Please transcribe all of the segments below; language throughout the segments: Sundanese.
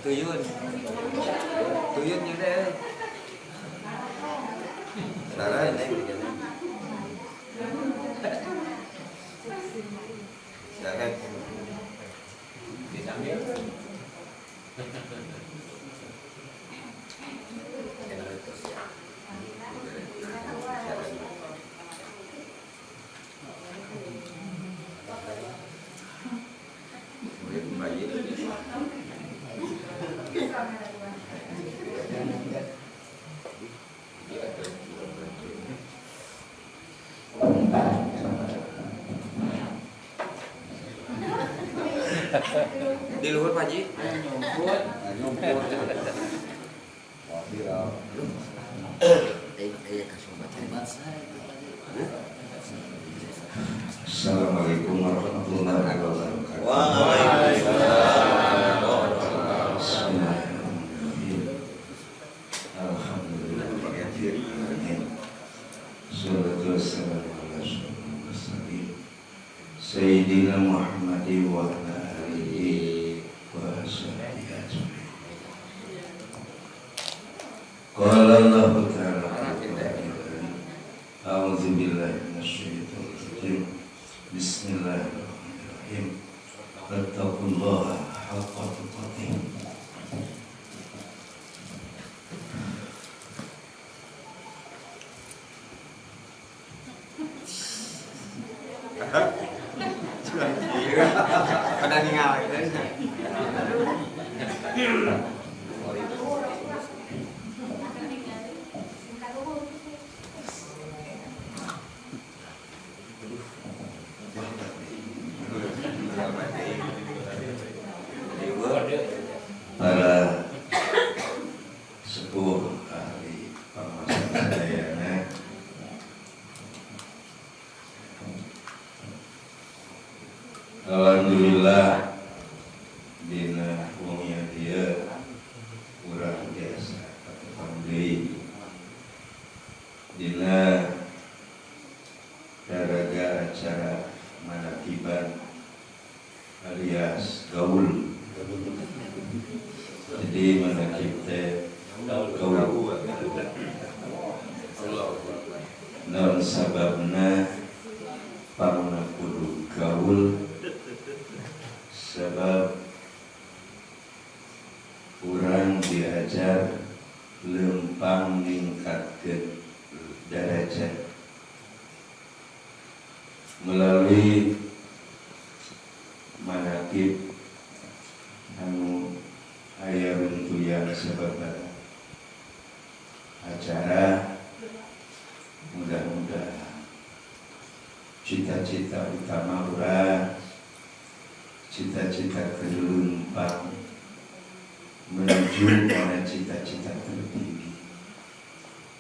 Tuyun, tuyun như thế. Silakan. Disambil. Di luhur Pak Haji. Nyumput. Assalamualaikum warahmatullahi wabarakatuh. Waalaikumsalam. Sayyidina Muhammadin wa ala alihi wa sahbihi ajma'in. Qala Allahu ta'ala, a'udzu billahi minasyaitonir rajim. Bismillahirrahmanirrahim. Fattaqullaha haqqa tuqatih. Pada ningal gitu. Para sepuh ahli penguasa sadayana, alhamdulillah dina wongnya dia urang biasa katepang deui dina daraga acara manakiban alias gaul. Jadi manakib teh gaul. Non sababna pangna kudu gaul, sebab urang diajar lempang ningkatkeun derajat melalui manakib anu aya runtuyan sababaraha acara. Mudah-mudahan cita-cita utama urang, cita-cita kelulumpang menuju pada cita-cita tertinggi,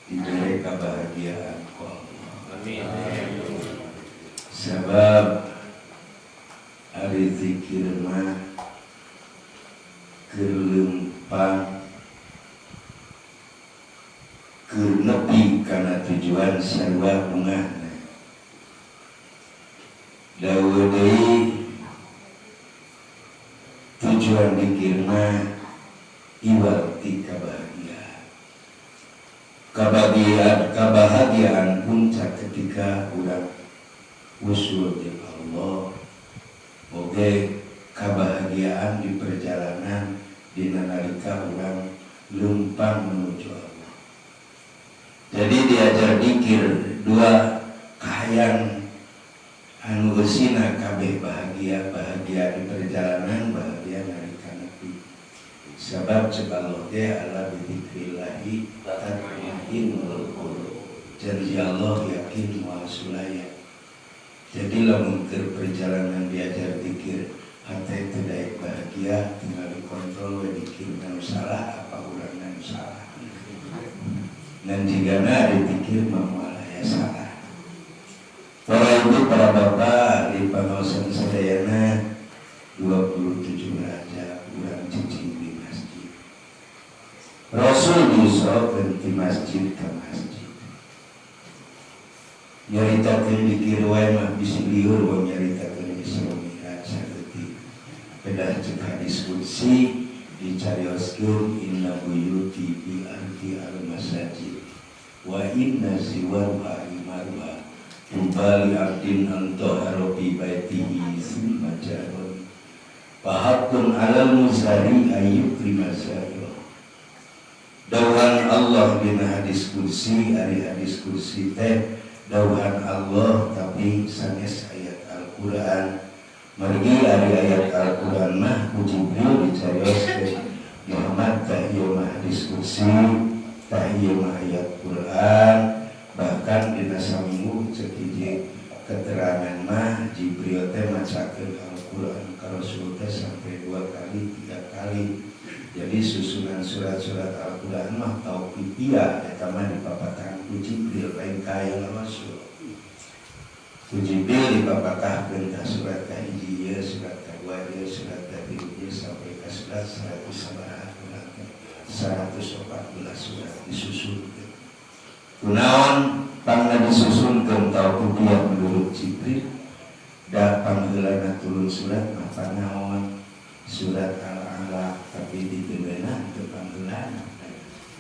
diberi kebahagiaan ku Allah. Amin. Sebab ari zikir mah kelempang keur nepi kana tujuan sarua bungahna. Dawuh deui tujuan dikir mah iwal ti kabahagiaan. Kabahagiaan puncak ketika urang usul di Allah. Oge kabahagiaan di perjalanan dina nalika urang lempang menuju Allah. Jadi diajar dikir dua kahayang anu eusina kabeh bahagia, bahagia di perjalanan, bahagia nalika nepi. Sebab cek Allah ge ala bidzikrillahi tatmainnul qulub. Janji Allah yakin moal sulaya. Jadi lamun keur perjalanan diajar dikir hate teu daek bahagia. mulia, tinggal dikontrol we dikir nu salah apa urangna nu salah. Dan jigana dikir mah moal aya salah. Para ibu, para bapak di pangaosan sadayana, 27 Rajab urang cicing di masjid. Rasul diusulkeun di masjid ke masjid. Nyaritakeun dikir wae mah bisi liur wae nyaritakeun Isra Mi'raj saeutik. Pedah cek hadis qudsi dicarioskeun, inna buyuti bi ardi al masajid wa inna ziwaruha imaruha tuba li abdin antahara bi baitihi summa jarun fahaqqun alal muzari ayyukrima zairah. Dawuhan Allah dina hadis qudsi, ari hadis qudsi teh dawuhan Allah tapi sanes ayat Al-Qur'an. Margi ari ayat Al-Qur'an mah ku Jibril dicarioskeun, Muhammad, tah ieu mah hadis qudsi, tah ieu mah ayat Quran. Bahkan dina saminggu cek hiji keterangan mah Jibril teh macakeun Al-Quran ka Rasul teh sampai dua kali, tiga kali. Jadi susunan surat-surat Al-Quran mah tauqifiyah, eta mah dipapatahan ku Jibril, lain kaya Rasul. Ku Jibril dipapatahkeun ka surat ka hiji ieu, surat ka dua ieu, surat ka tilu ieu, sampai ka surat 100 sabaraha urang teh, 114 surat disusunkeun. Kunaon pangna disusunkeun tauqifiyah menurut Jibril? Da pangheulana turun surat mah panaon surat Al-Alaq, tapi diteungeunah teu pangheulana.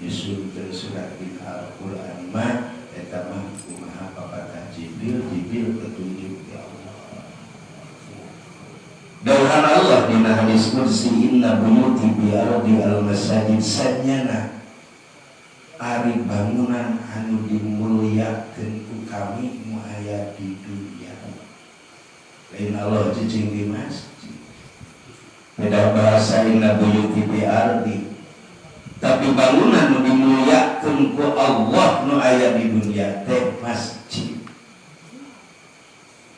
Nyusunkeun surat di Al-Qur'an mah eta mah kumaha papatah Jibril, Jibril petunjuk ya Allah. Dawuhan Allah dina hadis qudsi, inna buyuti bi ardi al masajid, sanyana ari bangunan anu dimuliakeun ku kami nu aya di dunia. Lain Allah cicing di masjid. Beda bahasa, inna buyuti bi ardi, tapi bangunan nu dimuliakeun ku Allah nu aya di dunia teh masjid.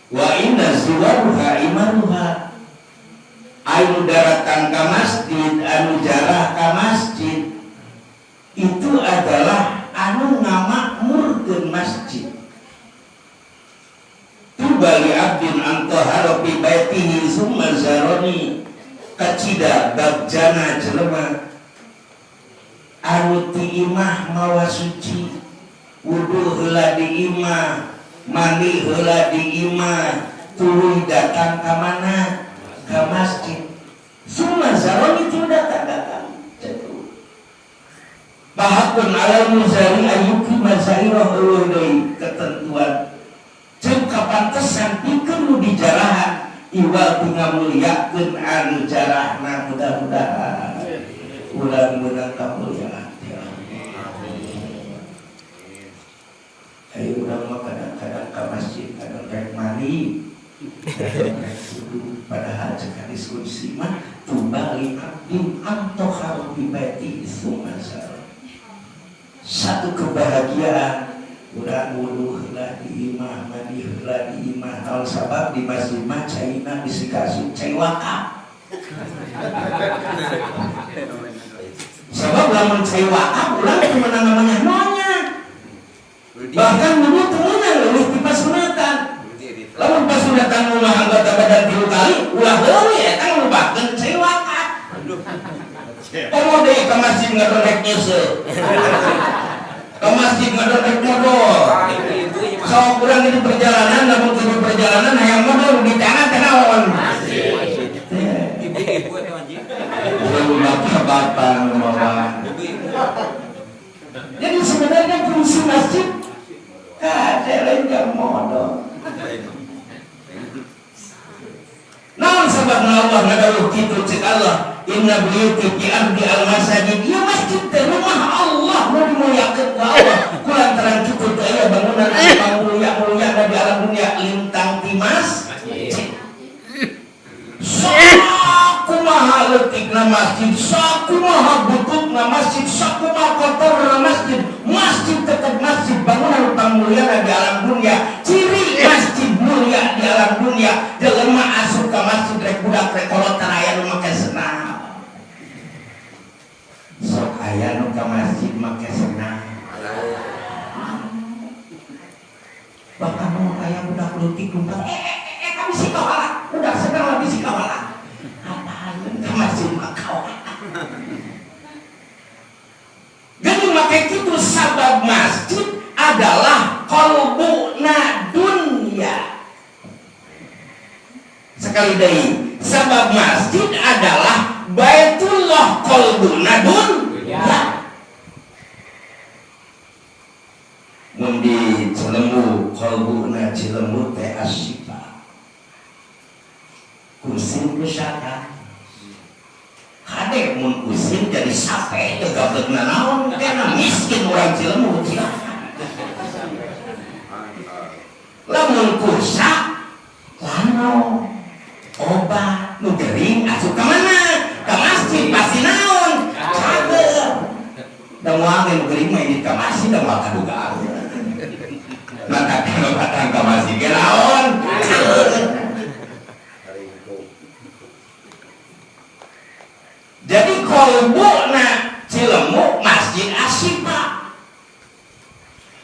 Wa inna ziwaruha imaruha, anu daratang ka masjid, anu jarah ka masjid itu adalah anu ngamakmurkeun masjid. Tuba li abdin antahara fi baitihi summa zaroni, kacida bagjana jelema anu ti imah mawa suci, wudu heula di imah, mandi heula di imah, tuluy datang ka mana? Ka masjid. Summa zaroni, itu datang ka kami. Fahaqun alal muzari ayyukrima zairah, eueuh deui ketentuan jeung kapantesan pikeun nu dijarahan iwal ti ngamuliakeun anu jarahna. Mudah-mudahan urang meunang kamuliaan ti Allah. Ayo, urang mah kadang-kadang ka masjid kadang rek mandi, kadang rek wudu, padahal cek hadis qudsi mah tuba li abdin antahara bi baiti summa zara. Satu kebahagiaan urang wudu heula di imah, mandi heula di imah. Naon sabab? Di masjid mah caina bisi kasih cai wakaf. Sabab lamun cai wakaf urang teu meunang namanya nonya, bahkan wudu teu meunang leuwih ti pasunatan. Lamun pasunatan ngumbah anggota badan tilu kali, ulah leuwih, eta ngubahkeun cai wakaf. Komo deui ka masjid ngadon rek nyeuseut. Ke masjid ngadon rek modol. Sok urang di perjalanan, lamun di perjalanan hayang modol di tangan teh naon? Ibu-ibu atau anjing? Bapak-bapak nu mawa. Ibu-ibu. Jadi sebenarnya fungsi masjid kade lain jang modol. Naon sababna Allah ngadawuh kitu? Cek Allah, inna buyuti bi ardi al masajid. Ieu masjid teh rumah Allah nu dimuliakeun ku Allah. Kulantaran kitu teh aya bangunan anu pamulia-mulia di alam dunia lintang ti masjid. Sakumaha leutikna masjid, sakumaha bututna masjid, sakumaha kotorna masjid, masjid tetap masjid, bangunan pamuliana di alam dunia. Ciri masjid mulia di alam dunia, jelema asup ka masjid rek budak rek kolot aya nu make senang. Sabab masjid adalah qalbuna dunya. Sekali deui, sabab masjid adalah Baitullah qalbuna dunya. Mun di Cilembu qalbuna Cilembu teh asyifa. Kusim kusaka. Kade mun kusim jadi sape teu gablegna naon kana miskin urang Cilembu cilaka. Lamun kusa lano obat nu gering asup ka mana? Ka masjid pasti naon? Cager. Da moal nu gering mah ini ka masjid da moal kadugaan. Maka kalau batang ka masjid ge naon? Cager. Jadi kolbuna Cilembu Masjid Asyifa.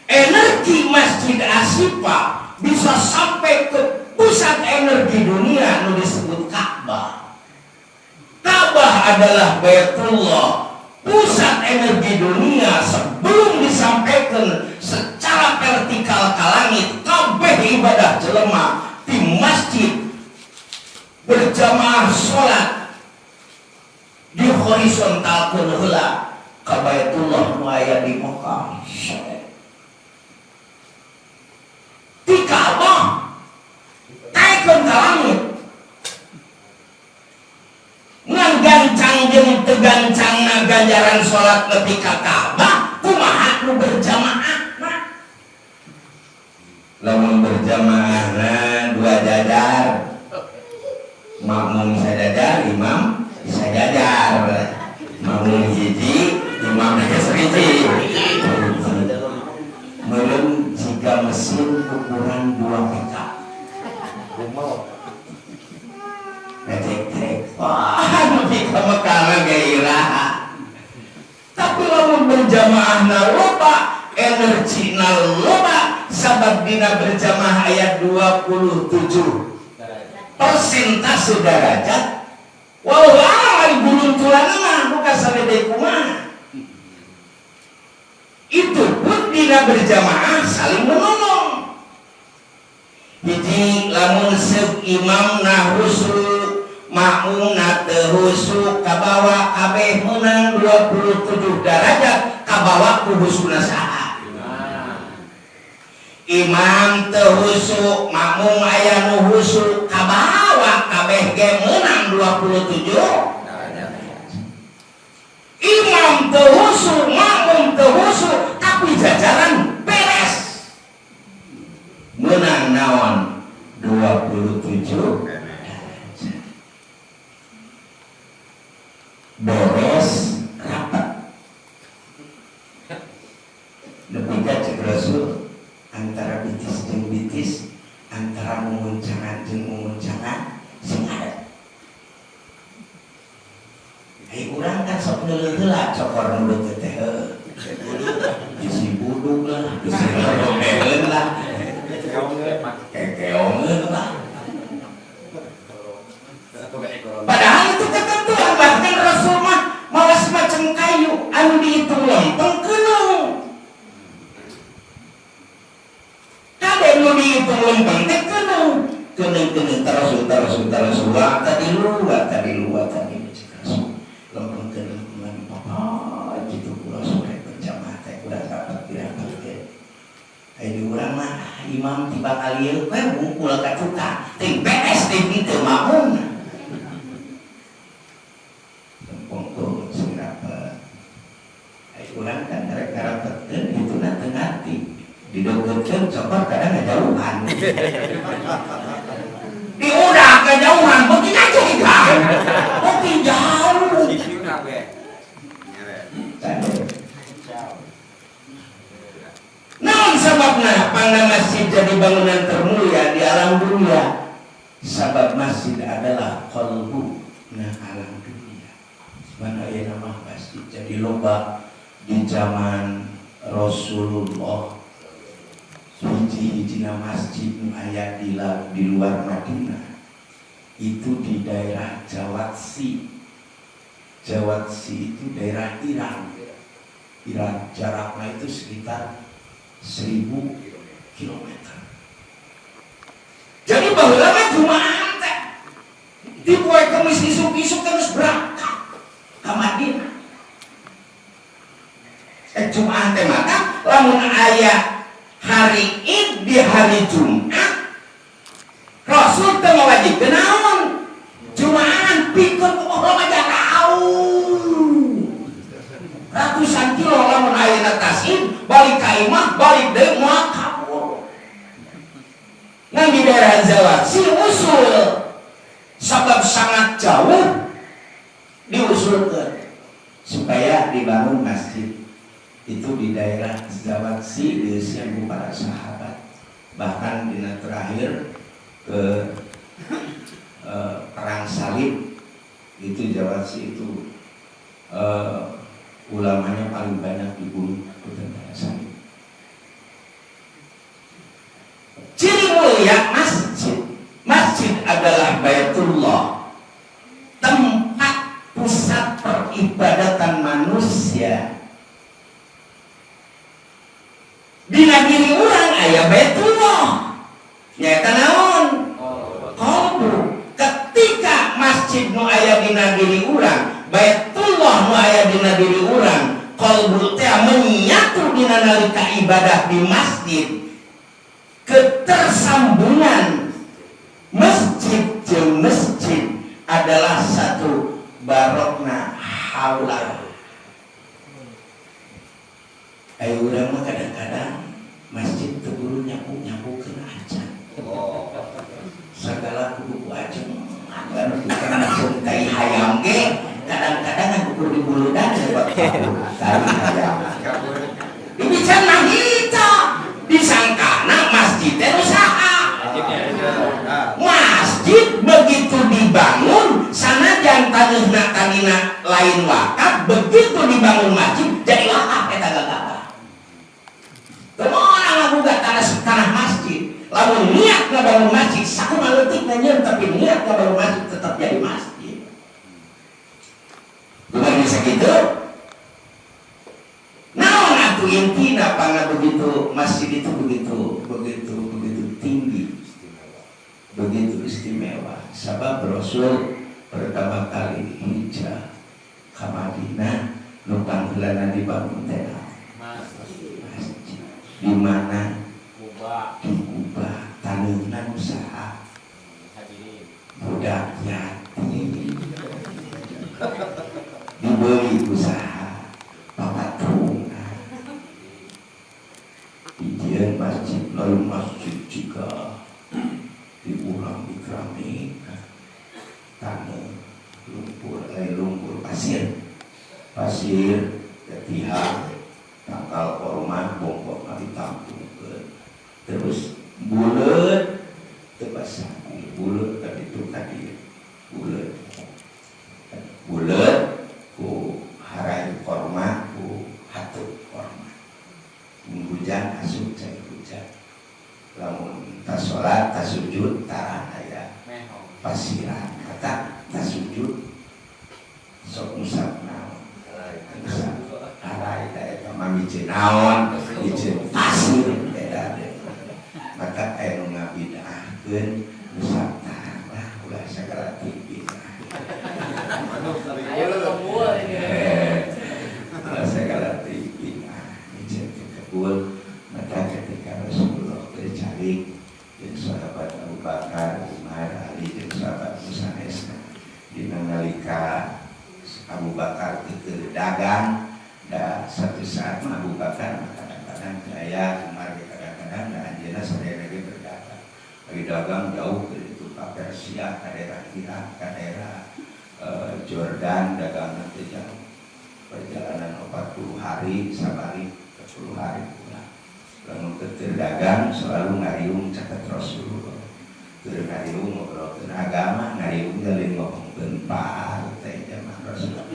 Energi Masjid Asyifa bisa sampai ke pusat energi dunia nu disebut Ka'bah. Ka'bah adalah Baitullah, pusat energi dunia sebelum disampaikan secara vertikal ke langit. Kabeh ibadah jelema di masjid berjamaah sholat di horizontalkeun heula ka Baitullah nu aya di Mekah. Di Ka'bah taekeun ka langit. Ngan gancang jeung teu gancangna ganjaran salat nepi ka Ka'bah kumaha nu berjamaah? Lamun berjamaahna dua jajar, makmum sajajar, imam sajajar, makmum hiji, imam hiji. Meureun jika mesin ukuran 2 PK. Ngecek-cek, wah, nepi ka Mekah gairah. Tapi lamun berjamaahna loba, energina loba, sabab dina berjamaah ayat 27 persentase derajat. Walau ari buluntulan mah bukan sampai kumaha. Itu pun dina berjamaah saling menolong. Hiji lamun seuk imam na husu, makmum na teu husu, kabawa kabeh meunang 27 derajat, kabawa ku husuna saha? Imam teu husu, makmum aya nu husu, kabawa kabeh ge meunang 27. Imam teu husu, makmum teu husu, tapi jajaran beres. Menang naon? 27 beres rapat. Nepi ka cek Rasul antara bitis jeung bitis, antara mumuncangan jeung mumuncangan sing ada. Ai urang kan sok neuleuh heula cokor mulut teh heuh. Bisi buduk lah, bisi robeheun lah. Kekeongeun lah. Padahal itu ketentuan, bahkan Rasul mah malah semacam kayu anu dihitung lempeng keunung. Kade nu dihitung lempeng teh keunung. Keunung-keunung tarasul tarasul tarasul wa tadi lu wa tadi cek Rasul. Lempeng keunung ngan papa gitu ku Rasul rek berjamaah teh udah rapat dirapat teh. Ai di urang mah imam tiba kali ieu we bungkul ka tukang ting beres teh kitu makmum. Lempeng keunung sing rapat. Ai urang kan rek ngarapetkeun dituna teu ngarti. Didogotkeun cokor kadang ngajauhan. Diudah kejauhan, beuki ngajauh kan? Beuki jauh. Naon sababna pangna masjid jadi bangunan termulia di alam dunia? Sabab masjid adalah qalbu na alam dunia. Mana aya nama masjid jadi loba di zaman Rasulullah. Hiji-hijina masjid nu aya di luar Madinah itu di daerah Jawatsi. Jawatsi itu daerah Iran. Irak jaraknya itu sekitar 1000 kilometer. Jadi baheula mah Jumaah teh di poe Kemis isuk-isuk terus berangkat ka Madinah. Jumaah teh maka lamun aya hari Id di hari Jumat, Rasul teh ngawajibkeun naon? Jumahan pikeun bohong aja jauh. Ratusan kilo lamun ayeuna tasim balik ka imah balik deui moal kabur. Ngan di daerah Jawa si usul sabab sangat jauh diusulkan supaya dibangun masjid itu di daerah Zawatsi di para sahabat. Bahkan dina terakhir ke perang salib itu Zawatsi itu ulamanya paling banyak dibunuh ke tentara salib. Ciri mulia masjid. Masjid adalah Baitullah, tempat pusat peribadatan manusia. Dina diri urang aya Baitullah. Nyaeta naon? Qalbu. Ketika masjid nu aya dina diri urang, Baitullah nu aya dina diri urang, qalbu teh menyatu dina nalika ibadah di masjid. Ketersambungan masjid jeung masjid adalah satu barokna haula. Ayo urang mah kadang-kadang masjid teu buru nyapu-nyapukeun aja. Segala kudu ku aja. Anu tukang langsung tai hayam ge kadang-kadang ngukur di buludan sebab tai hayam. Dibicara mah hita disangkana masjid teh usaha. Masjid begitu dibangun sanajan taneuhna tadina lain wakaf, begitu dibangun masjid jadi wakaf eta gagabah. Teu orang ngagugat tanah masjid. Lamun niat ngabangun masjid sakumaha leutik nyeun tapi niat ngabangun masjid tetap jadi masjid. Bukan bisa gitu. Naon atuh intina pangna begitu masjid itu begitu begitu begitu tinggi, begitu istimewa. Sabab Rasul pertama kali hijrah ke Madinah nu pangheulana dibangun teh masjid. Di mana? Kuba. Di Kuba. Taneuhna nu saha? Budak yatim. Dibeli ku saha? Papatungan. Dijieun masjid lalu masjid juga diurang di keramik tanah lumpur lumpur pasir pasir tihang tangkal korma bongkok ditampungkeun terus buleut teu basah buleut ka ditu ka dieu buleut buleut ku harai korma ku hatur korma. Mun hujan asup cai hujan, lamun tas salat tas sujud tarah aya pasiran kata tas sujud sok musab naon musab harai da eta mah miceun naon miceun pasir beda deh. Maka aya nu ngabidahkeun musab tarah lah ulah sagala bid'ah. Ayo ketemu ini. Ulah sagala bid'ah miceun kebul. Maka ketika Rasulullah bercalik jeung sahabat Abu Bakar, Umar, Ali jeung sahabat Musa sanesna dina nalika Abu Bakar teu dagang da satu saat mah Abu Bakar kadang-kadang jaya, Umar kadang-kadang da anjeunna sadayana ge berdagang. Lagi dagang jauh ke itu ka Persia, ka daerah Irak, ka daerah Jordan dagang nanti jauh. Perjalanan 40 hari sabari 10 hari pulang. Lamun keur dagang selalu ngariung caket Rasulullah. Keur ngariung ngobrolkeun agama, ngariung lain ngomongkeun partai zaman Rasulullah.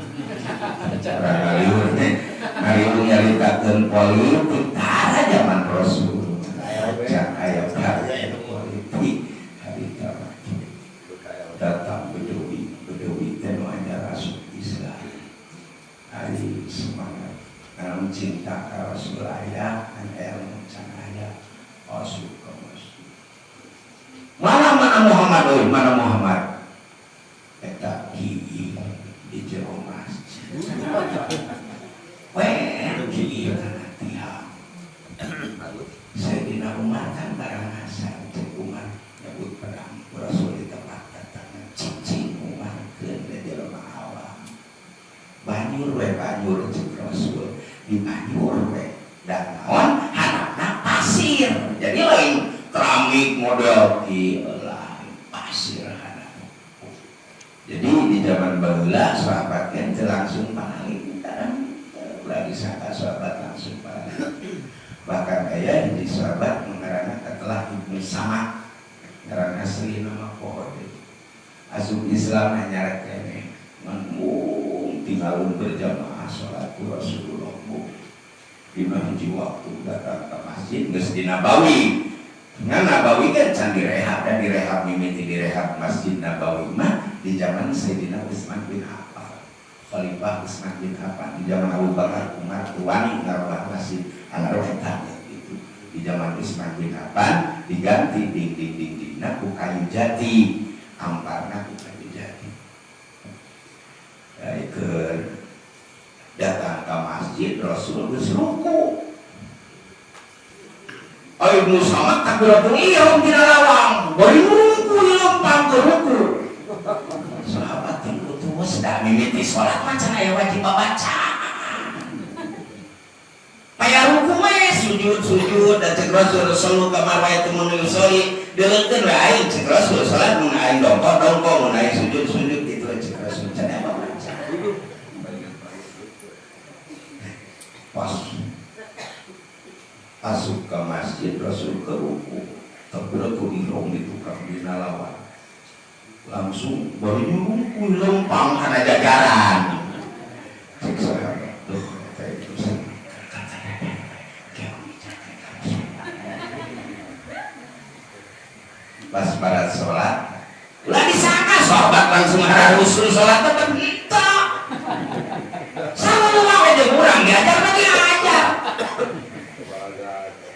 Orang ngariung teh ngariung nyaritakeun politik tara zaman Rasul. Can aya partai politik harita mah. Datang bedewi, bedewi teh nu anyar asup Islam. Ari semangat. Urang cinta ka Rasul aya, kan ilmu can aya. Asup ka masjid. Mana mana Muhammad euy, mana Muhammad? Eta kieu di jero masjid. Weh, kieu kana tiang. Sayyidina Umar kan barang asal cek Umar nyebut pedang Rasul di tempat datang cicing Umar keun di jelema awam. Banjur we banjur cek Rasul di banjur we dan naon handapna pasir. Jadi lain keramik model kieu lain pasir handap. Jadi di zaman baheula sahabat kan teu langsung paling kadang ulah disangka sahabat langsung paling. Bahkan aya di sahabat mengarana katelah Ibnu Samad, ngaran asli nama poho deui. Asup Islam nyaret keneh ngan mung tinggalun berjamaah salat ku Rasulullah mung dina hiji waktu datang ke masjid geus di Nabawi. Ngan Nabawi kan can direhab dan direhab mimiti direhab Masjid Nabawi mah di zaman Sayyidina Utsman bin Affan. Khalifah Utsman bin Affan di zaman Abu Bakar Umar wani ngarobah masjid anu eta gitu. Di zaman Utsman bin Affan diganti dinding-dindingna ku kayu jati, amparna ku kayu jati. Keur datang ke masjid Rasul geus ruku. Ibnu Samad takbiratul ihram dina lawang, bari ruku lempang ke ruku. Sahabat yang utus dah mimiti salat mah can aya wajib baca. Paya ruku mah sujud sujud dan cek Rasul sallu kama ra'aitumuni usolli deuleutkeun we aing cek Rasul salat mun aing dongkok dongkok mun aing sujud sujud gitu cek Rasul can aya baca. Pas asup ke masjid Rasul ke ruku takbiratul ihram di tukang dina lawang langsung baru nyuruh lempang kana jajaran cek sahabat tuh eta itu pas pada sholat ulah disangka sahabat langsung harusul sholat tetep henteu sama lu wae jeung urang diajar lagi ajar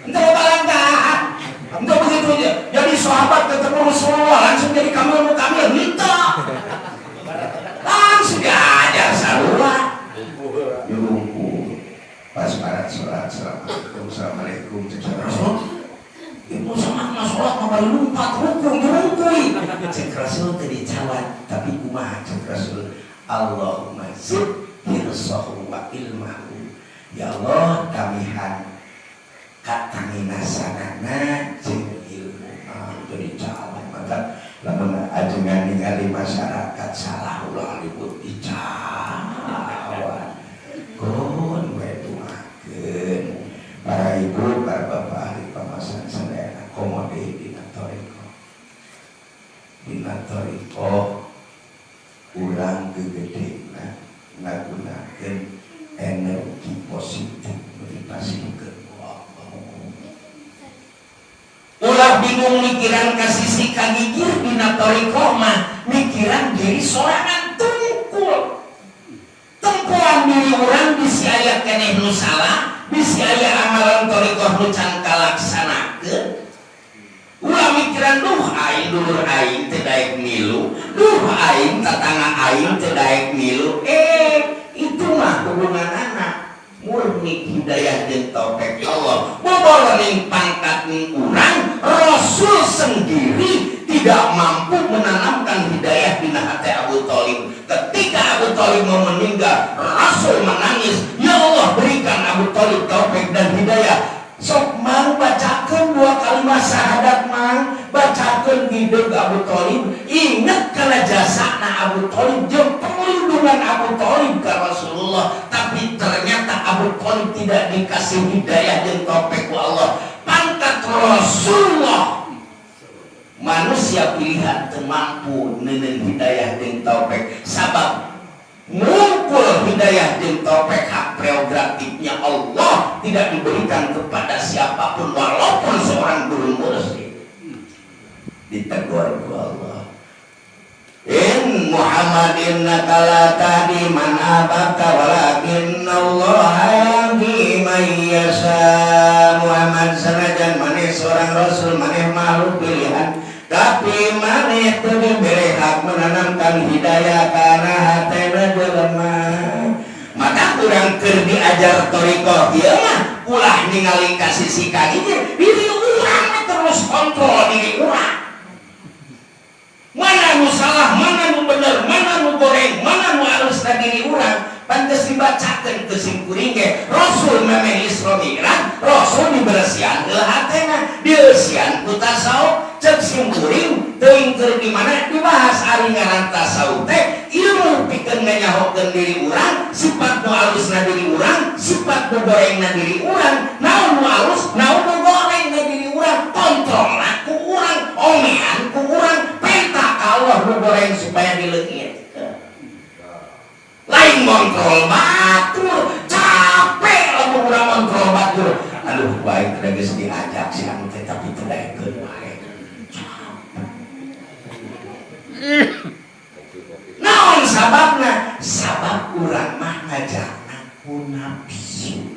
henteu balangkaan henteu begitu aja. Jadi sahabat ketemu Rasulullah langsung jadi kamil mukamil henteu langsung diajar sarua nyuruh pas pada sholat assalamualaikum assalamualaikum cek Rasul Ibnu Samad mah sholat mah bari lumpat ruku nyurungkuy cek Rasul teu dicawat tapi kumaha cek Rasul Allahumma zid hirsahu wa ilmahu ya Allah kamihan katanginasanana jeung ilmu jadi cawat maka lamun ajengan ningali masyarakat salah ulah ribut dicawat kun we doakeun para ibu para bapak ahli pamasan sadayana komode dina thoriqoh dina thoriqoh urang gegedena ngagunakeun energi positif nu dipasihkeun ku Allah. Ulah bingung mikiran ka sisi kagigir dina thoriqoh mah mikiran diri sorangan tungkul tempoan diri urang bisi aya keneh nu salah bisi aya amalan thoriqoh nu can kalaksanakeun. Ulah mikiran duh aing dulur aing teu daek milu duh aing tatangga aing teu daek milu itu mah hubungan anak murni hidayah jeung taufik Allah boboloning pangkat urang Rasul sendiri tidak mampu menanamkan hidayah dina hati Abu Thalib. Ketika Abu Thalib mau meninggal, Rasul menangis, ya Allah berikan Abu Thalib taufik dan hidayah. Sok mang bacakeun dua kalimat syahadat mang, bacakeun hidup Abu Thalib, ingat kana jasana Abu Thalib jeung perlindungan Abu Thalib ke Rasulullah, tapi ternyata Abu Thalib tidak dikasih hidayah jeung taufik ku Allah. Pangkat Rasulullah manusia pilihan teu mampu neundeun hidayah jeung taufik sabab ngumpul hidayah jeung taufik hak prerogatifnya Allah tidak diberikan kepada siapapun walaupun seorang guru mursyid. Ditegur ku Allah, In Muhammadin innaka la tahdi man ahbabta walakin Allah yahdi seorang rasul, maneh makhluk pilihan, tapi maneh teu dibere hak menanamkan hidayah kana hatena jelema. Maka kurang keur diajar thoriqoh ieu mah ulah ningali ka sisi ka dieu, diri urang terus kontrol diri urang. Mana nu salah, mana nu bener, mana nu goreng, mana nu alus na diri urang. Pantes dibacakeun ke simkuring ge Rasul memeh Isra Mi'raj, Rasul dibersihan heula hatena, dieusian ku tasawuf. Cek simkuring teuing keur di mana dibahas ari ngaran tasawuf teh ilmu pikeun nganyahokeun diri urang, sifat nu alus na diri urang, sifat nu goreng na diri urang, naon nu alus, naon nu goreng na diri urang, kontrol ku urang, omean ku urang, penta ka Allah nu goreng supaya dileungit. Lain kontrol batur, capek lamun urang kontrol batur. Aduh, baik teh geus diajak si anu teh tapi teu daekeun wae. Capek. Naon sababna? Sabab urang mah ngajakna ku nafsu.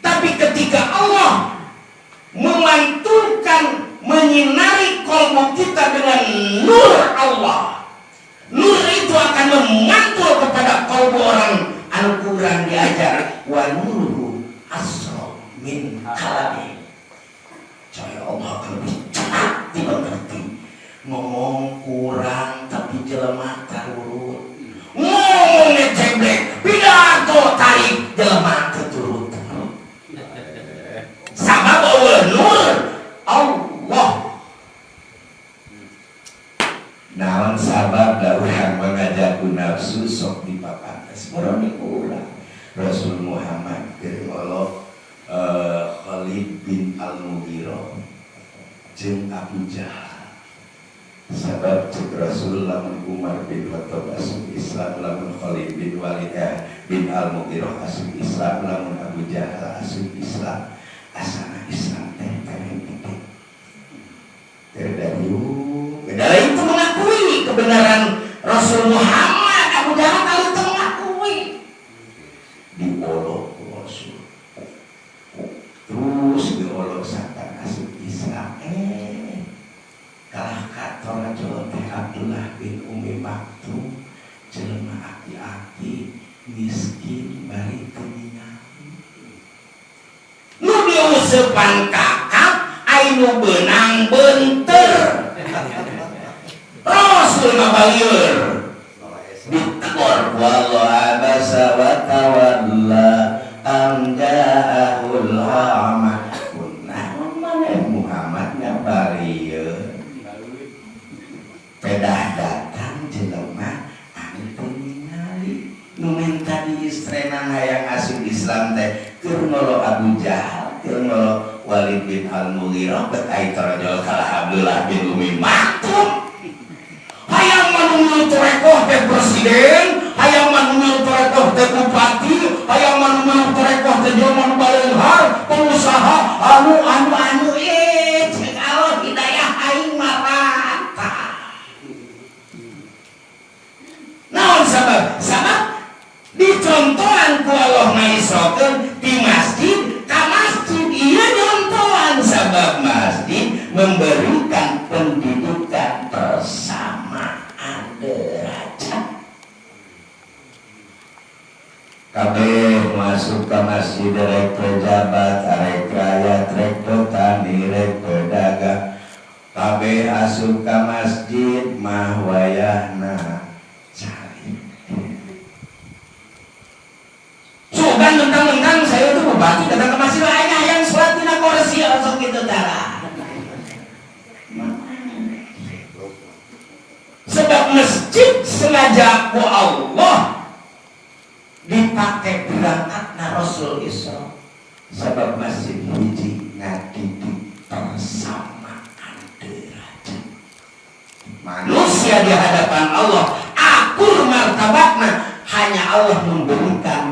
Tapi ketika Allah memantulkan, menyinari kolbu kita dengan nur Allah, nur itu akan memantul kepada kolbu orang anu kurang diajar. Wa nuruhu asra min kalami. Cahaya Allah akan lebih cepat dimengerti. Ngomong kurang tapi jelema tarurut. Ngomong ngeceblek, pidato tarik, jelema keturut. Sabab euweuh nur Allah. Naon sabab da urang mengajak ku nafsu sok dipapantes boroni urang. Rasul Muhammad keur ngolok Khalid bin Al-Mughirah jeung Abu Jahal. Sabab cek Rasul lamun Umar bin Khattab asup Islam, lamun Khalid bin Walid bin Al-Mughirah asup Islam, lamun Abu Jahal asup Islam, asana Islam teh titik. Beda itu mengakui kebenaran Rasul Muhammad. Abu Jahal kalau itu mengakui diolok ku Rasul, terus diolok satan asup Islam. Kalah kator teh Abdullah bin Umi Maktum, jelema aki-aki miskin bari teu ningali. Nu diuseupan kakap, ai nu beunang beunteur. Rasul mah balieur, ditegor, wallah abasa wa tawalla an ja'ahul a'ma. Kunaon maneh Muhammad ngabalieun, pedah datang jelema anu teu ningali nu menta diistrenan hayang asup Islam teh keur ngolo Abu Jahal, keur ngolo Walid bin Al-Mughirah, bet ai torojol kalah Abdullah bin Umi Maktum. Hayang manunggal torekoh teh presiden, hayang manunggal torekoh teh bupati, hayang manunggal torekoh teh jelema nu baleunghar, pengusaha, anu anu anu. Cek Allah hidayah aing marata. Naon sabab? Sabab dicontohan ku Allah ngaisrokeun di masjid ka masjid. Ieu nyontohan sabab masjid memberikan pendidikan persamaan derajat. Kabeh masuk ke masjid, rek pejabat, rek rakyat, rek petani, rek pedagang, kabeh asup ke masjid mah wayahna cari. Sugan mentang-mentang saya itu bupati datang ke masjid, aing hayang sholat dina kursi, sok gitu tara. Sebab masjid sengaja ku Allah dipakai berangkatna Rasul Isra. Sebab masjid hiji ngadidik persamaan derajat. Manusia di hadapan Allah akur martabatna, hanya Allah memberikan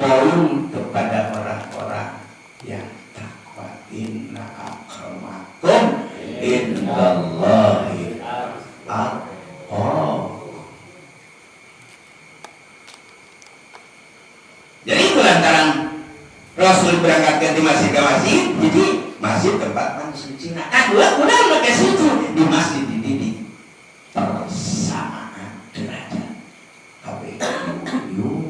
poin kepada orang-orang yang takwa. Inna akramakum indallahi atqakum. Jadi itu lantaran Rasul berangkat di masjid ke masjid, jadi masjid tempat mansuci. Nah, kedua udah make sujud di masjid dididik persamaan derajat. Kabeh yuk.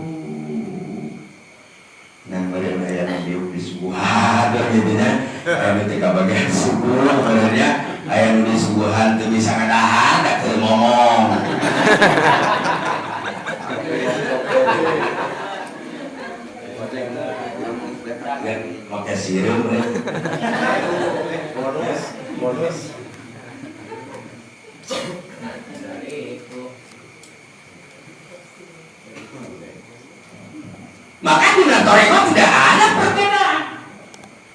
Nah, meureun aya nu diuk disuguhan gitu nya. Aya nu teu kabagian suguh meureun nya. Aya nu disuguhan teu bisa ngadahar da teu ngomong. Ya, make sireum we. Bonus, bonus. Dari itu. Maka di thoriqoh tidak ada perbedaan.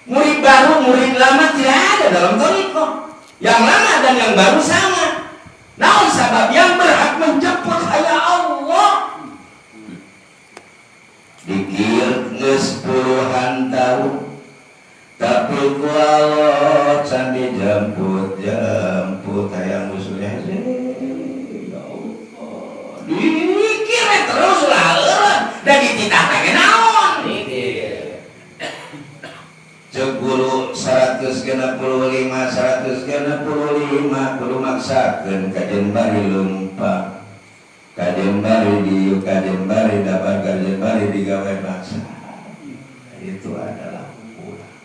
Murid baru, murid lama tidak ada dalam thoriqoh. Yang lama dan yang baru sama. Naon sabab yang berhak menjemput hanya Allah. Dikir geus puluhan tahun, tapi ku Allah can dijemput jemput hayang usulnya ya Allah. Dikir terus lah eureun da dititah ge naon. Cek guru 165 165 kudu maksakeun kajen bari leumpang. Kajen bari diuk, kajen bari dapat, kajen bari digawe maksa. Itu adalah ukuran.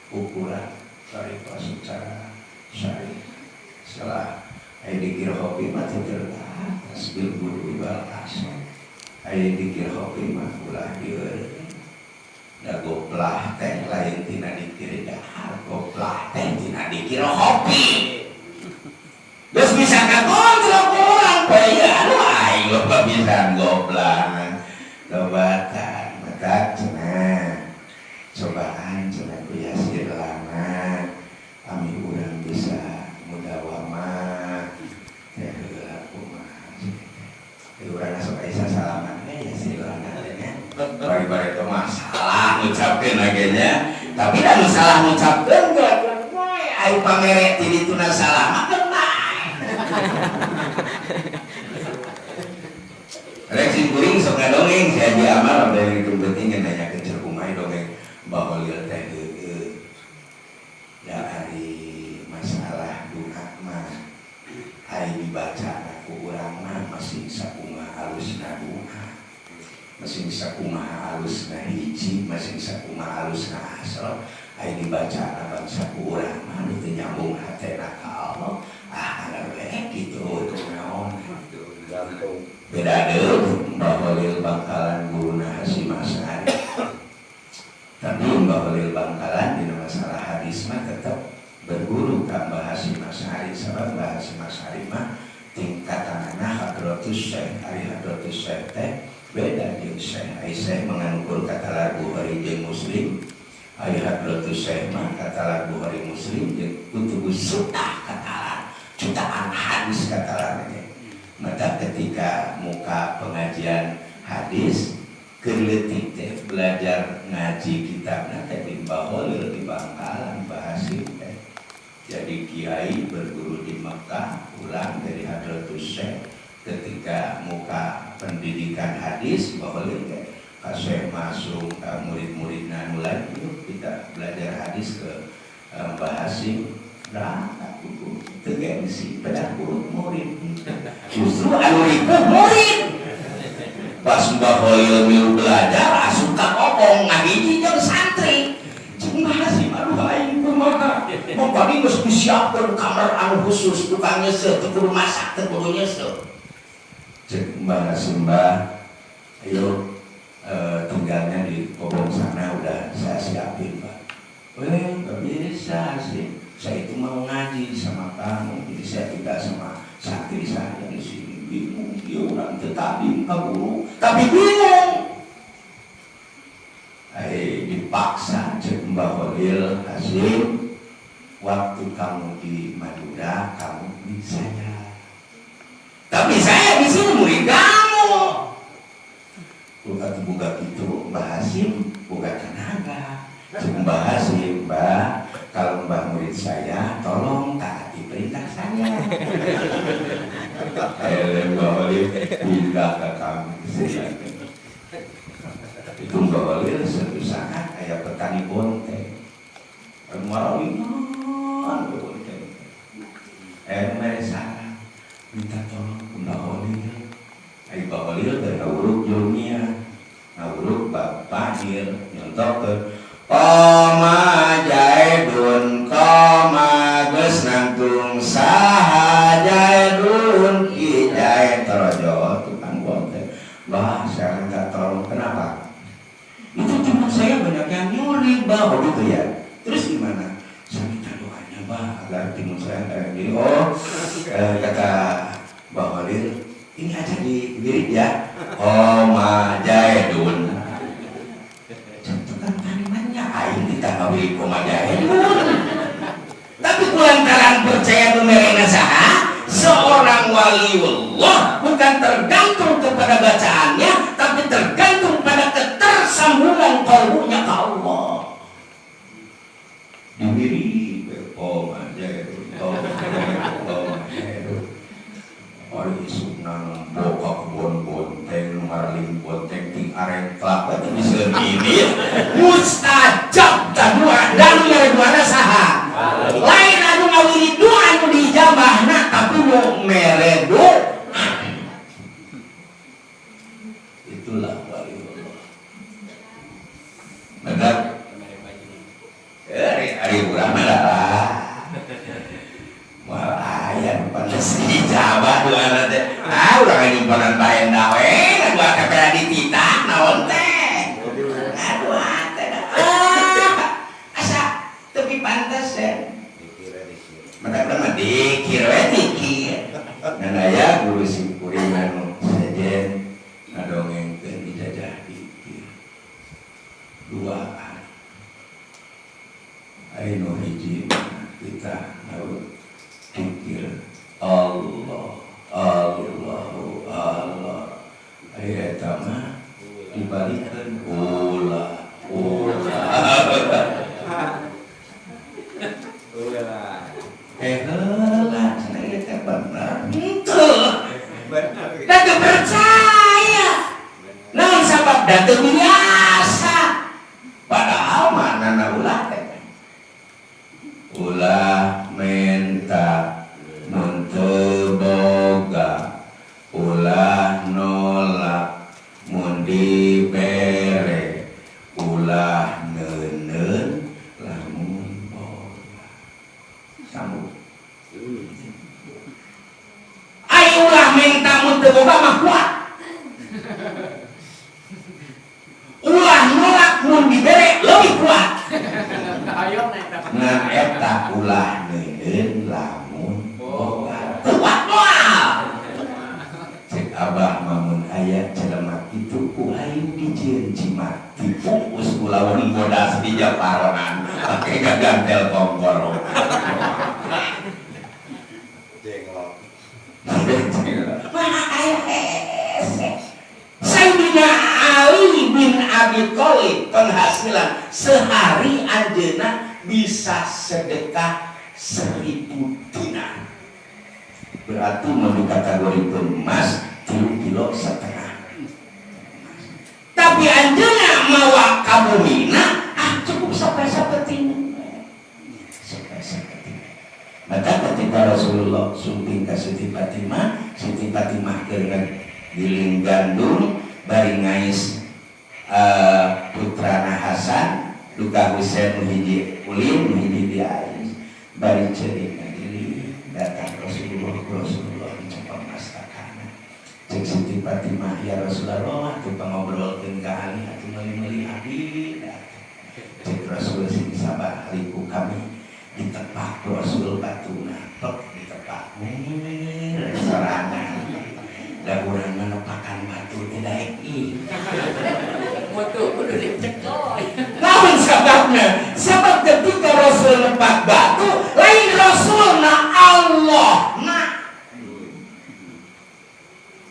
Ukuran thariqah secara syar'i. Setelah aya dikir hobi mah teu terbatas bil guru wal asal. Aya dikir hobi mah ulah dieu. Da goplah teh lain tina dikir dahar, goplah teh tina dikir hobi. Geus bisa kakontrol ku urang poe ieu anu aing loba bisa goplah. Tobatan mata cenah. Cobaan cenah ku Yasir lama ami urang bisa mudawamah teh heula kumaha teh. Urang sok aya salaman we Yasir lama teh nya. Bari-bari teh mah salah ngucapkeun lagi nya. Tapi da nu salah ngucapkeun ge aing pamere ti dituna salah mah keun bae. Rek sing kuring sok ngadongeng si Haji Amal abdi yang itu penting nanya ke kumaha dongeng Baholil teh heueuh. Da ari masalah doa mah ari dibaca ku urang mah masih sakumaha alusna doa. Masih sakumaha alusna hiji, masih sakumaha alusna asal ari dibaca bangsa ku urang mah nu teu nyambung hatena ka Allah. Ah anger we kitu naon. Beda deui Mbah Holil Bangkalan guruna Hasyim Asy'ari. Tapi Mbah Holil Bangkalan dina masalah hadis mah tetap berguru ka Mbah Hasyim Asy'ari sabab Mbah Hasyim Asy'ari mah tingkatanana hadratus syekh. Ari hadratus syekh teh beda jeung syekh. Ari syekh menganukur katalar Bukhari jeung Muslim. Ari hadratus syekh mah katalar Bukhari Muslim jeung kutubus sunnah katalar jutaan hadis katalar ge. Maka ketika muka pengajian hadis keur leutik teh belajar ngaji kitabna teh di Mbah Holil di Bangkalan Mbah Hasyim teh. Jadi kiai berguru di Mekah pulang dari Hadratus Syekh ketika muka pendidikan hadis Mbah Holil teh ka Syekh masuk ka murid-muridna nu lain yuk kita belajar hadis ke Mbah Hasyim berangkat buku teu gengsi pedah urut murid. Justru anu ripuh murid. Pas Mbah Holil milu belajar asup ka kopong ngahiji jeung santri. Cek Mbah Hasyim aduh aing kumaha. Mah geus disiapkeun kamar anu khusus tukang nyeuseuh teu kudu masak teu kudu nyeuseuh. Cek Mbah Hasyim Mbah ayo tinggalnya di kobong sana udah saya siapin Pak. Nggak bisa sih. Saya itu mau ngaji sama kamu, jadi saya tinggal sama santri saya di sini. Bingung, dia orang tetapi ka guru, tapi bingung. Dipaksa cek Mbah Holil Hasyim, waktu kamu di Madura kamu di saya, tapi saya di sini murid kamu. Buka buka gitu Mbah Hasyim buka tenaga. Cek Mbah Hasyim, Mbah, kalau Mbah murid saya, tolong taati perintah saya. Mbah Holil pindah ke kami. Itu Mbah Holil suatu saat tani bonteng. Marawingan ke bonteng. Mere saran minta tolong ku Mbah Holil. Ai Mbah Holil teh ngawuruk jurumiyah. Ngawuruk Bapak nyontokeun Qoma Jaidun qoma geus nangtung saha Jaidun ki Jaid torojo tukang bonteng. Bah, saya minta tolong. Kenapa? Itu cuma saya banyak yang nyuri, Bah. Oh gitu ya. Terus gimana? Saya minta doanya, Bah, agar timun saya kayak gini. Oh, kata Mbah Holil, ini aja di wirid ya. Qoma Jaidun. Tukang tanimannya aing ditambah wirid Qoma Jaidun. Tapi kulantaran percaya nu merena saha, seorang waliullah bukan tergantung kepada bacaannya, tapi tergantung pada ketersambungan kalbunya ke Allah. Diwirid, oh Jaidun, oh oh Jaidun. Ari isukna nempo ka kebon bonteng, marling bonteng ting arengklak teh bisa ini. Mustajab tah doa, dan nu mere doana saha? Lain anu ngawirid doa anu diijabahna, tapi nu mere doa. Itulah waliullah. Maka ari urang mah lah. Moal aya nu pantes ijabah doana teh. Ah urang nyimpenan bae we, doa teh beda dititah naon teh. Aduh teh. Ah, asa tepi pantes ya. Maka mah dikir we dikir. Dan aya guru simkuring anu sejen ngadongengkeun ijazah dikir. Duaan. Aya nu hiji kita dikir Allah Allahu Allah. Aya eta mah dibalikeun ulah ulah. Ulah. Eh heula cenah ieu teh bener. Henteu. Da teu percaya. Naon sabab da teu biasa. Padahal mana ulah teh. Ulah menta mun teu boga, ulah nolak mun dibere, ulah neuneun lamun boga. Sambung. Ai ulah minta mun teu boga mah kuat. Ulah nolak mun dibere leuwih kuat. Ngan eta ulah neuneun lamun boga. Kuat moal. Cek abah mamun aya jelema kitu ku aing dijieun jimat dipungkus ku lawan bodas di japaronan pake gagantel kongkoro. Jenglot. Mana aya hese. Sayyidina Ali bin Abi Thalib penghasilan sehari anjeunna bisa sedekah 1000 dinar. Berarti mun dikategorikeun emas 3,5 kilo. Tapi anjeunna mawa ka bumina ah cukup sampai sapeting. Sampai sapeting. Maka ketika Rasulullah sumping ka Siti Fatimah, Siti Fatimah keur giling gandum bari ngais putrana Hasan duka Husain nu hiji ulin nu hiji diais bari ceurik ngagiling datang Rasulullah. Rasulullah dicepeng mastakana. Cek Siti Fatimah, ya Rasulullah atuh pangobrolkeun ka Ali atuh meuli-meuli abdi. Cek Rasul, sing sabar hariku kami. Ditepak Rasul batuna tok ditepak mir sorangan da urang mah nepakan batu teh daek ih. Mutu kudu dicekoy. Namun sebabnya, sebab ketika Rasul nepak batu, lain Rasul na Allah na.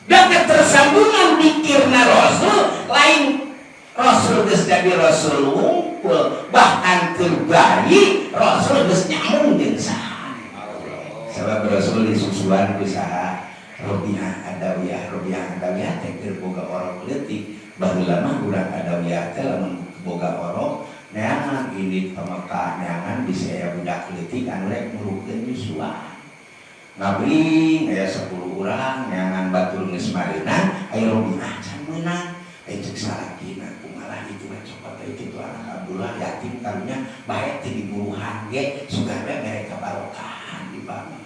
Dan ketersambungan dikirna Rasul, lain Rasul geus jadi Rasul wungkul, bahkan keur bayi Rasul geus nyambung jeung saha. Sebab Rasul disusuan ku saha? Robiah Adawiyah. Robiah Adawiyah teh keur boga orok leutik. Baheula mah urang Adawiyah teh lamun boga orok Neangan ini ka Mekah, neangan bisa aya budak leutik anu rek ngurukeun nyusuan. Ngabring aya 10 urang neangan batur geus mareunang, aya Robiah can meunang. Aya cek salakina kumaha itu mah cokot teh kitu anak Abdullah yatim karunya bae teu diburuhan ge sugan we mere kabarokahan di bawah.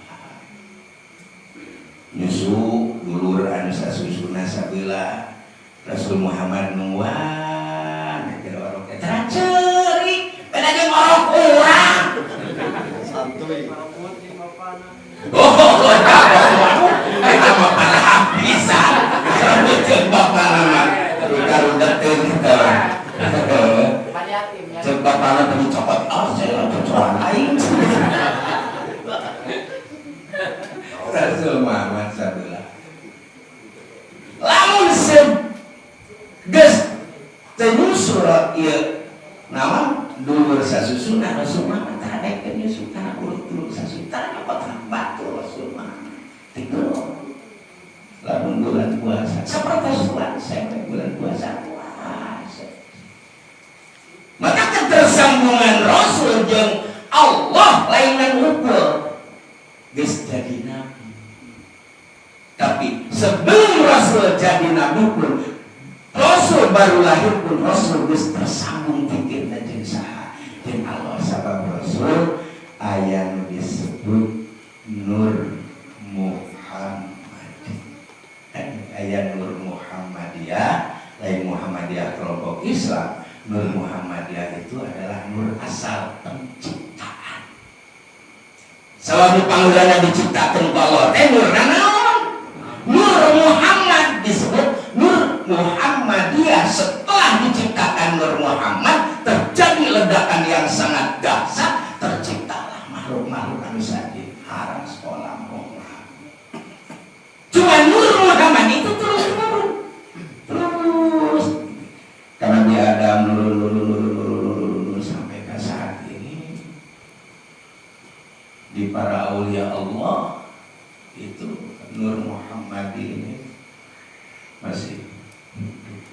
Nyusu dulur anu sasusuna sabeula Rasul Muhammad nungguan eta orok eta ceurik beda jeung orok urang. Santuy. Oh, eta mah parah pisan. Rambut jeung bapana mah karudeteun teh. Jeung bapana teh dicopot, oh saya cocokan aing. Rasul Muhammad sabeula. Lamun geus teu nyusul ieu naon dulur sasusuna Rasul Muhammad tah daek teu nyusul kana urut dulur sasusuna tah nyokot batu Rasul Muhammad. Tidur. Lamun bulan puasa sapertos saya bulan puasa puasa. Maka ketersambungan Rasul jeung Allah lainan ukur geus jadi nabi. Tapi sebelum Rasul jadi nabi pun, Rasul baru lahir pun Rasul geus tersambung pikirna jeung saha? Jeung Allah. Sabab Rasul aya nu disebut Nur Muhammad. Kan aya Nur Muhammadiyah, lain Muhammadiyah kelompok Islam. Nur Muhammadiyah itu adalah nur asal penciptaan. Sabab pangulana diciptakeun ku Allah teh nurna naon? Nur Muhammad disebut Nur Muhammadiyah. Setelah diciptakan Nur Muhammad, terjadi ledakan yang sangat dahsyat, terciptalah makhluk-makhluk anu saja haram sekolah Muhammad. Cuma Nur Muhammad itu terus turun, terus karena dia ada nurun nurun nurun nurun nurun nurun sampai ke saat ini di para aulia Allah itu Nur Muhammad ini masih hidup.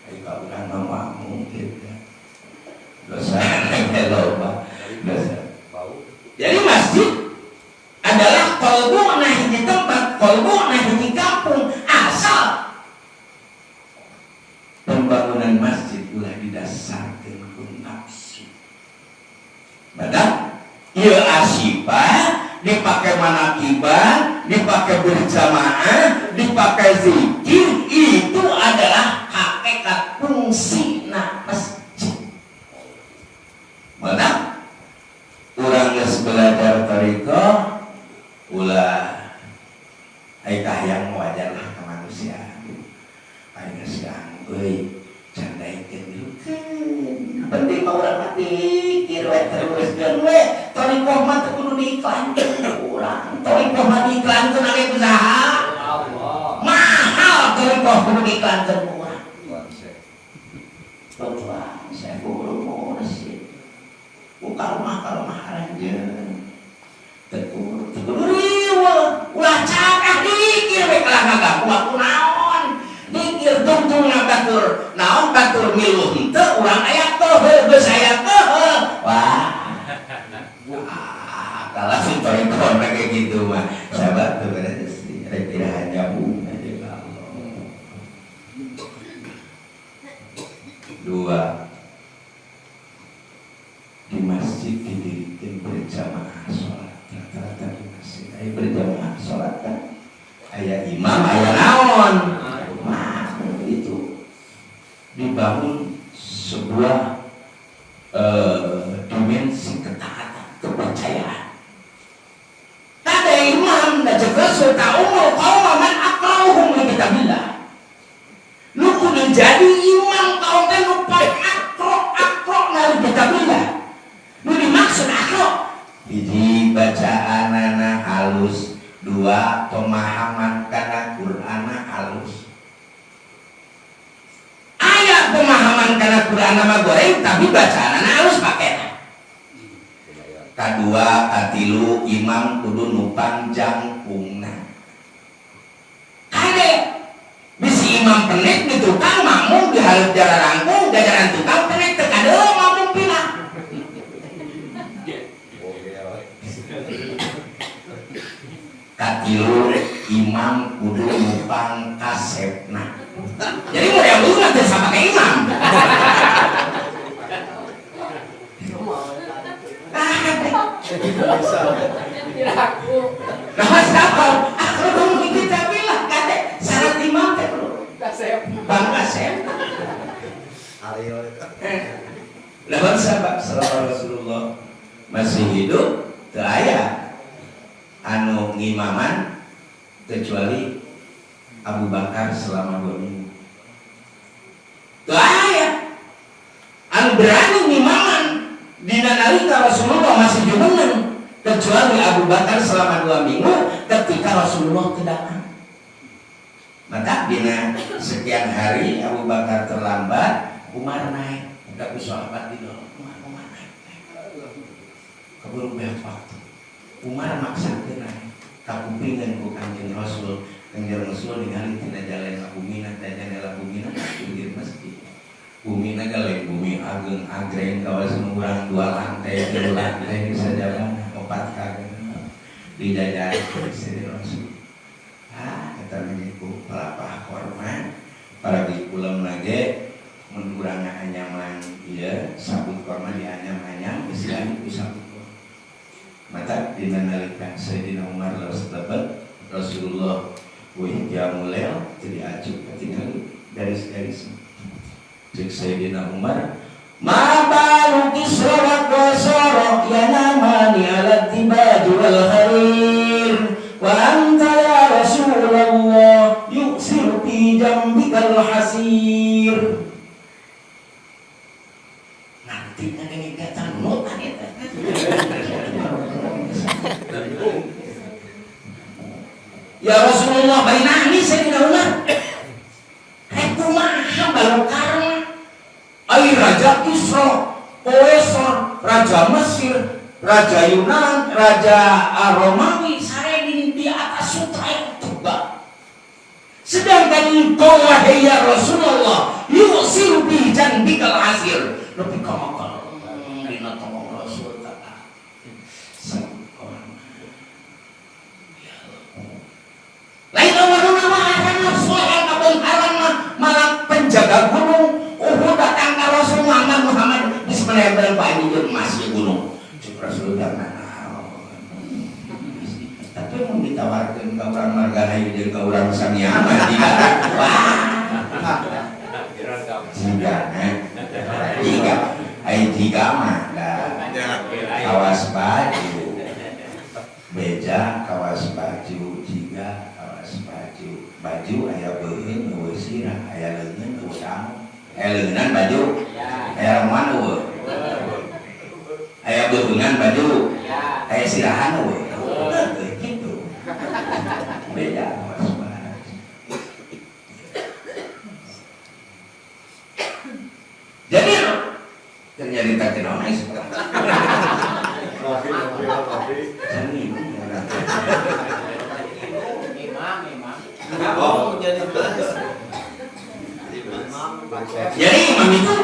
Ayo kaulah mah mungkin ya. Dosa loba dosa. Jadi masjid adalah kolbu nah hiji tempat, kolbu nah hiji kampung, asal pembangunan masjid ulah didasarkan ku nafsu. Badak ieu asyifa dipakai manakiban, dipakai berjamaah, dipakai zikir, itu adalah hakikat fungsi na masjid. Mana? Urang geus belajar thariqah ulah ai kahayang wajar lah ke manusia. Ai geus kang euy can daekeun milukeun. Penting mah urang mah dikir we teruskeun we. Thariqah mah teu kudu diiklankeun urang. Thariqah mah diiklankeun age ku saha? Allah. Mahal thariqah kudu diiklankeun ku urang. Konsep. Tuan, saya guru mursyid. Buka rumah ka rumah aranjeun. Teu kudu riweuh. Ulah cakah dikir we kalah ngaganggu aku naon. Dikir tungtungna batur. Naon batur milu henteu urang aya keuheuh geus aya keuheuh. Wah. Wah, kalau si thariqah kayak gitu mah. Sahabat tuh berarti sih rek tidak hanya bunga jeung Allah. Dua, di masjid didirikan berjamaah sholat. Rata-rata di masjid aya berjamaah sholat kan aya imam aya naon. Nah, itu dibangun sebuah dimensi ketaatan kepercayaan. Ada imam dan cek Rasul ta'ummul qauma man aqra'uhum li kitabillah. Nu kudu jadi imam kaum teh nu paling aqra aqra li kitabillah. Nu dimaksud aqra hiji bacaanana halus, dua pemahaman kana Qur'ana halus. Aya pemahaman kana Qur'ana mah goreng tapi bacaanana halus pakena. Kadua katilu imam kudu nu panjangkungna. Kade bisi imam penek di tukang makmum di hareup jalan rangkung jajaran tukang penek teu kadeung. Katilu imam kudu nupang kasepna. Jadi model bunga teh sama kayak imam. Nah, siapa? Aku kita bilang kate syarat imam teh kudu Kasep. Bang kasep. Lawan sahabat selama Rasulullah masih hidup teu aya anu ngimaman kecuali Abu Bakar selama 2 minggu. Teu aya anu berani ngimaman dina nalika Rasulullah masih jumeneng kecuali Abu Bakar selama 2 minggu ketika Rasulullah teu datang. Maka dina sekian hari Abu Bakar terlambat, Umar naik. Udah ku sahabat didorong, Umar, Umar naik, naik. Keburu beak waktu. Umar maksa teu naik. Kakupingan ku Kanjeng Rasul. Kanjeng Rasul ningali tina jalan bumina, dan jendela bumina pinggir masjid. Bumina ge bumi ageung agreng kawasan urang 2 lantai, 3 lantai sajabana 4 kali dijajar ku istri Rasul. Ah, eta mah ku palapah korma, para dikulem lage mun urang anyaman ieu sabut korma dianyam-anyam geus ku sabut korma. Mata dina nalika Sayyidina Umar laos lebet Rasulullah wih jamulel jadi acuk ketinggalan garis-garis. Cek Sayyidina Umar, ma balu Kisra wa Qasara yanamani ala tibaj wal harir wa anta ya Rasulullah yuksiru fi jambikal hasir. Nanti ngadengin kata notan eta. Ya Rasulullah bari nangis Sayyidina Umar. Rek kumaha baru karma. Ai Raja Kisra, Kaisar, Raja Mesir, Raja Yunan, Raja Romawi saredin di atas sutra yang tebal. Sedangkan engkau wahai ya Rasulullah yusiru bi janbikal hasir. Nepi ka makal dina tongong Rasul ta. Ya Allah. Lain awaruna mah arana soal kabeungharan mah malah penjaga gunung Uhud datang ka Rasul Muhammad Muhammad geus menempel bae jeung emas di gunung. Cek Rasul teh naon. Tapi mun ditawarkeun ka urang Margahayu jeung ka urang Samiama jiga wah. Jiga jiga ai jiga mah da kawas baju. Beja kawas baju, jiga kawas baju. Baju aya beuheung eueuh sirah, aya leungeun eueuh damu. Aya leungeunnan baju, aya ramuan eueuh. Aya beuheungan baju, aya sirahan eueuh. Heuh kitu. Beda kawas baju. Jadi ternyata naon aya sekolah. Oh, jadi Jadi imam itu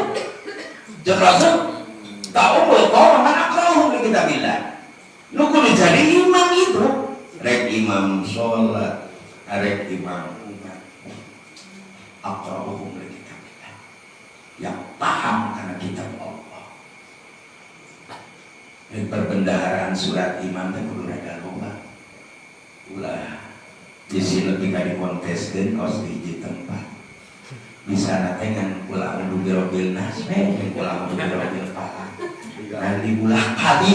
cek Rasul tahu bahwa man akrahu li kitabillah. Nu kudu jadi imam itu rek imam sholat, rek imam umat. Akrahuhum li kitabillah. Yang paham karena kitab Allah. Dan perbendaharaan surat imam teh kudu rada loba. Ulah bisi lebih ka dikonteskeun kos di hiji tempat. Bisa nate ngan kula anu birobil nas we, kula anu birobil falak. Nanti ulah kali.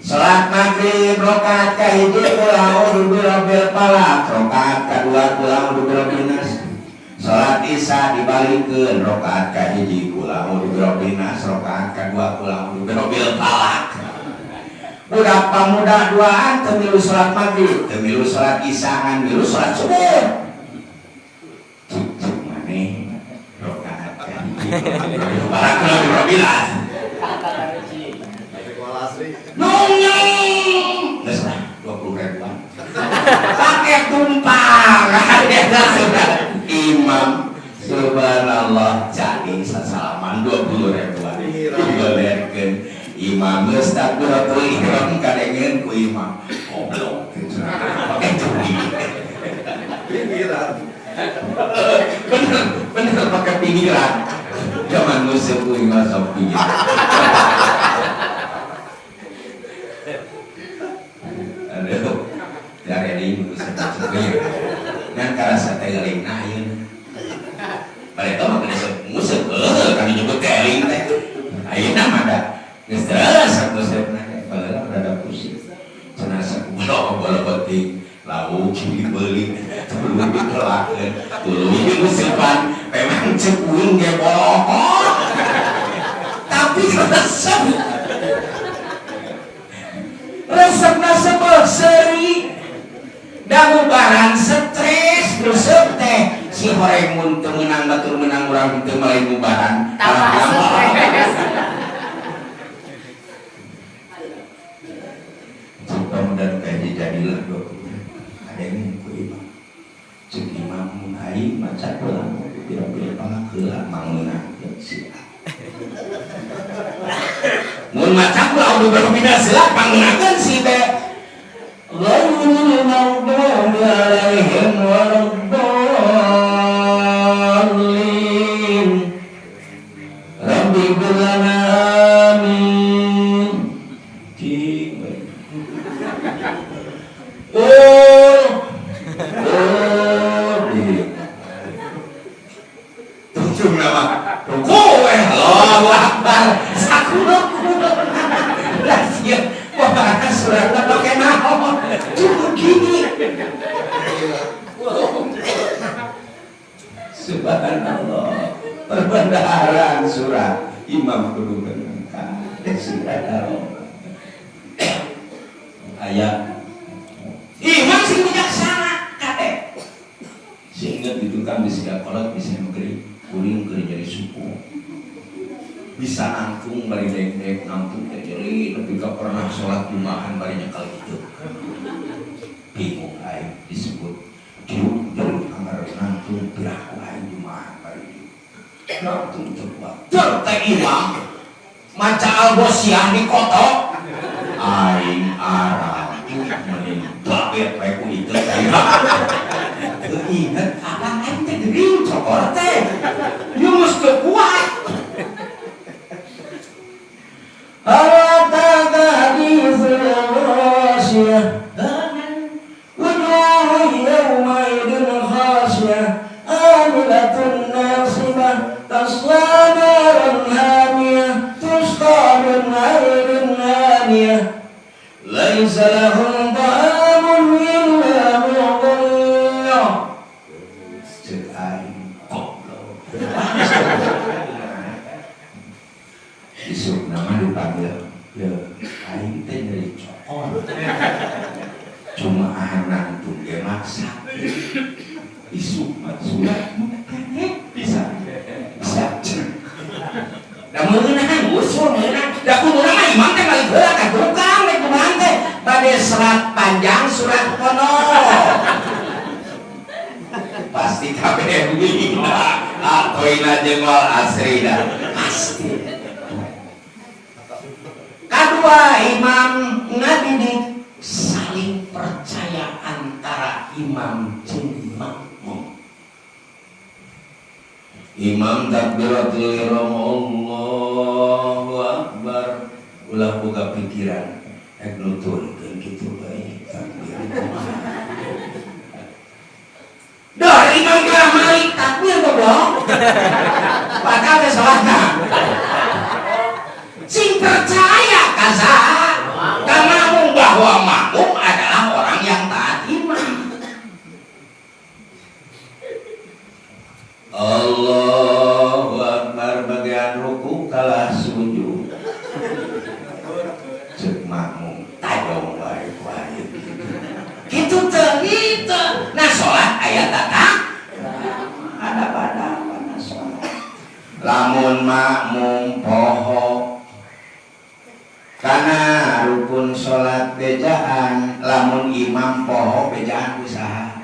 Salat maghrib rakaat kahiji kula anu birobil falak, rakaat kadua kula anu birobil nas. Salat isya dibalikeun rakaat kahiji kula anu birobil nas, rakaat kadua kula anu birobil falak. Budak pamuda duaan teu milu salat maghrib, teu milu salat isya ngan milu salat subuh. Cuk maneh rakaat kahiji falak birobil nas. Nungyeng geus lah 20 ribuan. Pakai tumpang. Imam subhanallah jadi sasalaman 20 ribuan. Dibelerkeun imam geus takbiratul ihram kadengeun ku imam. Goblok teh cenah. Pakai Pinggiran. Bener, bener pakai pinggiran. Zaman musuh kuwi ngosok pinggiran. Aduh, dari ini bisa masuk. Dan karasa teh eling nah ayeuna. Bareta mah geus nguseup heuh kan nyebut teh eling teh. Ayeuna mah da geus terus nguseupna teh baheula rada pusing. Cenah sakumaha penting lauk dibeli tuluy ditelakeun tuluy nguseupan memang ceuk uing ge bolokok. Tapi resep. Resepna sebeuh seuri. Damubaran stres nguseup teh si horeng mun teu meunang batur meunang urang teu meulai ngubaran. Tambah stres. Cek dan kayak jadilah dokumen. Ada yang ku imam. Cek imam mun aing maca heula pira-pira palak heula mangeunang si A. Mun maca heula udah berbeda heula pangeunangkeun si B. Ghairil maghdubi alaihim waladdallin. Rabbi ighfir lana amin. Cing. Oh. Oh. Tungtung nama. Ruku eh Allahu Akbar. Sakuno-kuno. Lah sia. Wah, suratna pake naon? Cukup gini. Subhanallah. Perbendaharaan surat imam kudu bener. Subhanallah. Aya imam sing bijaksana kade. Sehingga di tukang di kolot bisa negeri kuring keur jadi suku. Bisa nangtung bari dek-dek nangtung teh jadi nepi ka pernah salat jumahan bari nyekal itu. Bingung aing disebut diuk jeruk anggar nangtung piraku aing jumahan bari diuk. Nangtung teu kuat. Teu teh imam maca al-Ghosyah di kotok aing arah mending babet bae ku itu teh. Teu inget apa aing teh gering cokor teh. Ieu geus teu kuat. Arata hadisul ghasyiyah wujuhun yawma idzin khashiyah amilatun nasibah tasla naran hamiyah tusqa min 'ainin aniyah laisa lahum ta'amun illa min dhari'. Cek aing goblok. Isuk nama dipanggil, ya aing teh nyeri cokor. Cuma nangtung ge maksa. Isuk mah surat bisa. Bisa. Da meunang usul meunang. Da kuduna mah imam teh balik heula ka tukang rek kumaha teh. Bade serat panjang surat kono. Pasti kabeh bina. Atoina jeung wal asri da. Pasti. Kedua, imam ngadidik saling percaya antara imam jeung makmum. Imam takbiratul ihram Allahu Akbar ulah boga pikiran rek nuturkeun kitu bae takbir. Dah imam geura malik takbir goblok. Batal teh salatna. Sing percaya kaza ka makmum bahwa makmum adalah orang yang taat imam. Allahu Akbar bagian ruku kalah sujud. Cek makmum tajong bae wae gitu. Kitu teu kitu. Nah salat aya tata ada pada salat. Lamun makmum poho karena rukun salat bejaan, lamun imam poho bejaan usaha.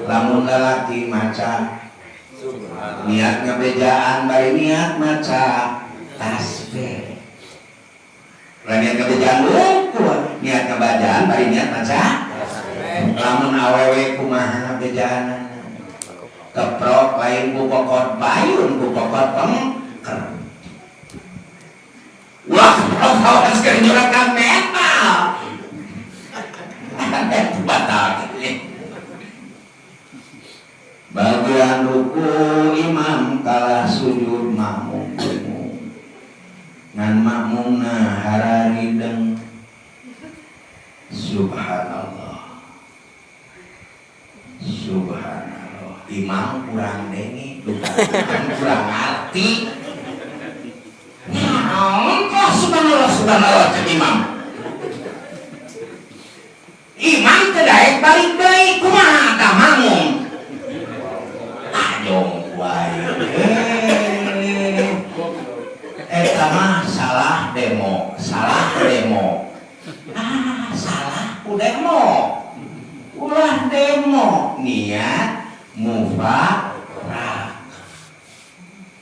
Lamun lalaki maca niat ngebejaan bari niat maca tasbih. Lah niat ngebejaan rukun, niat ngebejaan bari niat maca tasbih. Lamun awewe kumaha bejaanana keprok lain ku kokot bayun ku kokot pengker. Wah, keprok awas keur nyurat metal. Batal. Bagian ruku imam kalah sujud makmum ngan makmumna hararideng. Subhanallah. Subhanallah. Imam kurang dengi, kurang ngerti. Naon kok subhanallah subhanallah cek imam. Imam teu daek balik deui kumaha tah makmum. Ajong wae. Eta mah salah demo, salah demo. Ah, salah ku demo. Ulah demo niat mufaraq.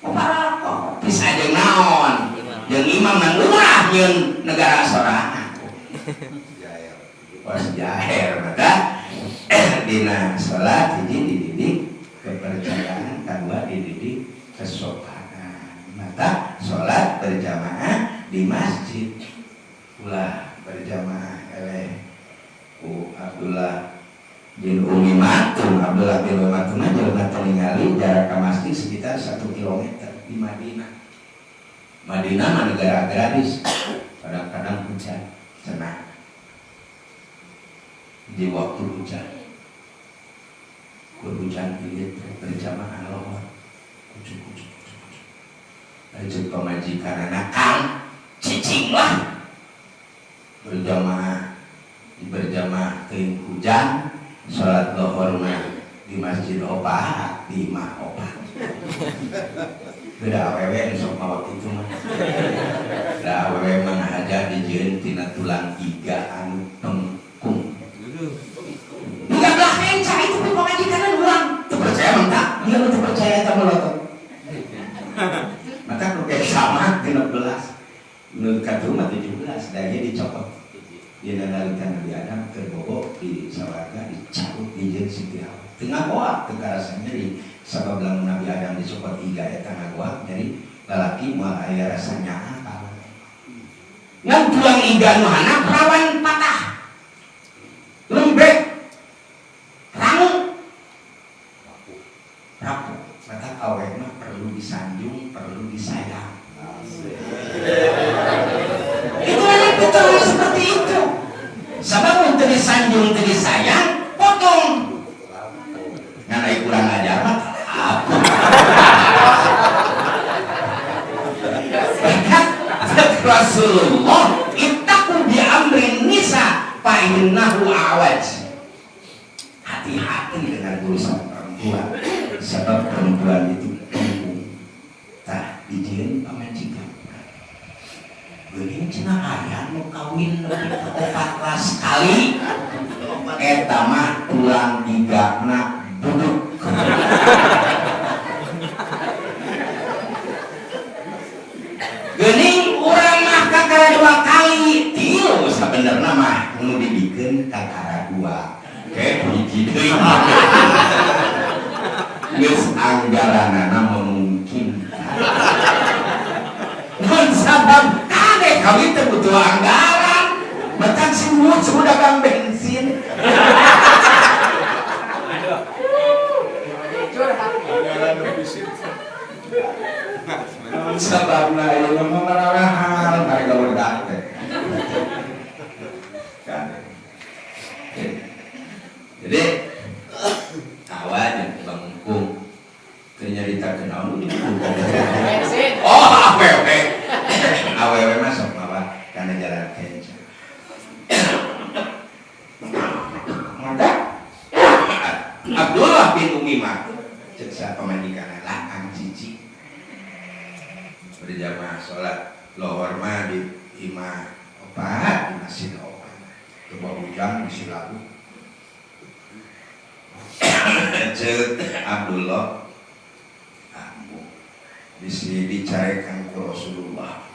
Mufaraq bisa jeung naon? Jeung imam nang ulah nyeun negara sorangan. Pas jaher maka dina salat hiji dididik kepercayaan, kedua dididik kesopanan. Maka salat berjamaah di masjid ulah berjamaah eleh ku Abdullah bin Umi Maktum. Abdullah bin Umi Maktum jelema teu ningali jarak ke masjid sekitar 1 km di Madinah. Madinah mah negara agraris, kadang-kadang hujan cenah di waktu hujan ku hujan ieu berjamaah lohor kucuk kucuk kucuk kucuk. Lanjut pamajikanana kang cicing lah berjamaah berjamaah teuing hujan salat lohor mah di masjid opat di imah opat. Beda awewe sok mawa kitu mah. Da awewe mah ngahaja dijieun tina tulang iga anu tengkung. Bukan belah kenca itu pun pamajikan urang. Teu percaya mah tak? Dia teu percaya eta melotot. Maka nu kayak sama 16. Nu katuh mah 17 da ieu dicopot. Dina nalika Nabi Adam keur bobo di sawarga dicabut dijieun Siti Hawa. Teu ngagoak teu karasa nyeri sabab lamun Nabi Adam dicopot iga eta ngagoak jadi lalaki moal aya rasa nyaah ka awewe. Ngan tulang iga nu handap rawan patah. Lembek. Rangu. Rapuh. Maka awewe mah perlu disanjung, perlu disayang. Itu memang betul seperti itu. Sabab mun teu disanjung, teu disayang, potong. Ngan ai kurang ajar mah apa? Rasulullah ittaqu bi amrin nisa fa innahu awaj. Hati-hati dengan urusan perempuan, sebab perempuan itu tengkung. Tah dijieun pamajikan. Geuning cenah aya nu kawin nepi ka 14 kali. Eta mah tulang igana buduk. Geuning urang mah kakara 2 kali, tilu sabenerna mah nu dibikeun kakara 2. Ke hiji deui. Geus anggaranana memungkinkan. Mun sabab kade kawin teh butuh anggaran. Matak si Uut sudah dagang bensin. Sababna ieu mah marahal harga wedak teh. Jadi awalnya bangkung teu nyaritakeun naon Bensin. Oh, awewe. Awewe mah sok mawa kana jalan kenca. Maka Abdullah bin Umi Maktum cek sa pamajikanna lah kang cici. Berjamaah salat lohor mah di imah opat, di masjid opat. Coba hujan di silaku. Cek Abdullah ambu bisi dicarekan ku Rasulullah.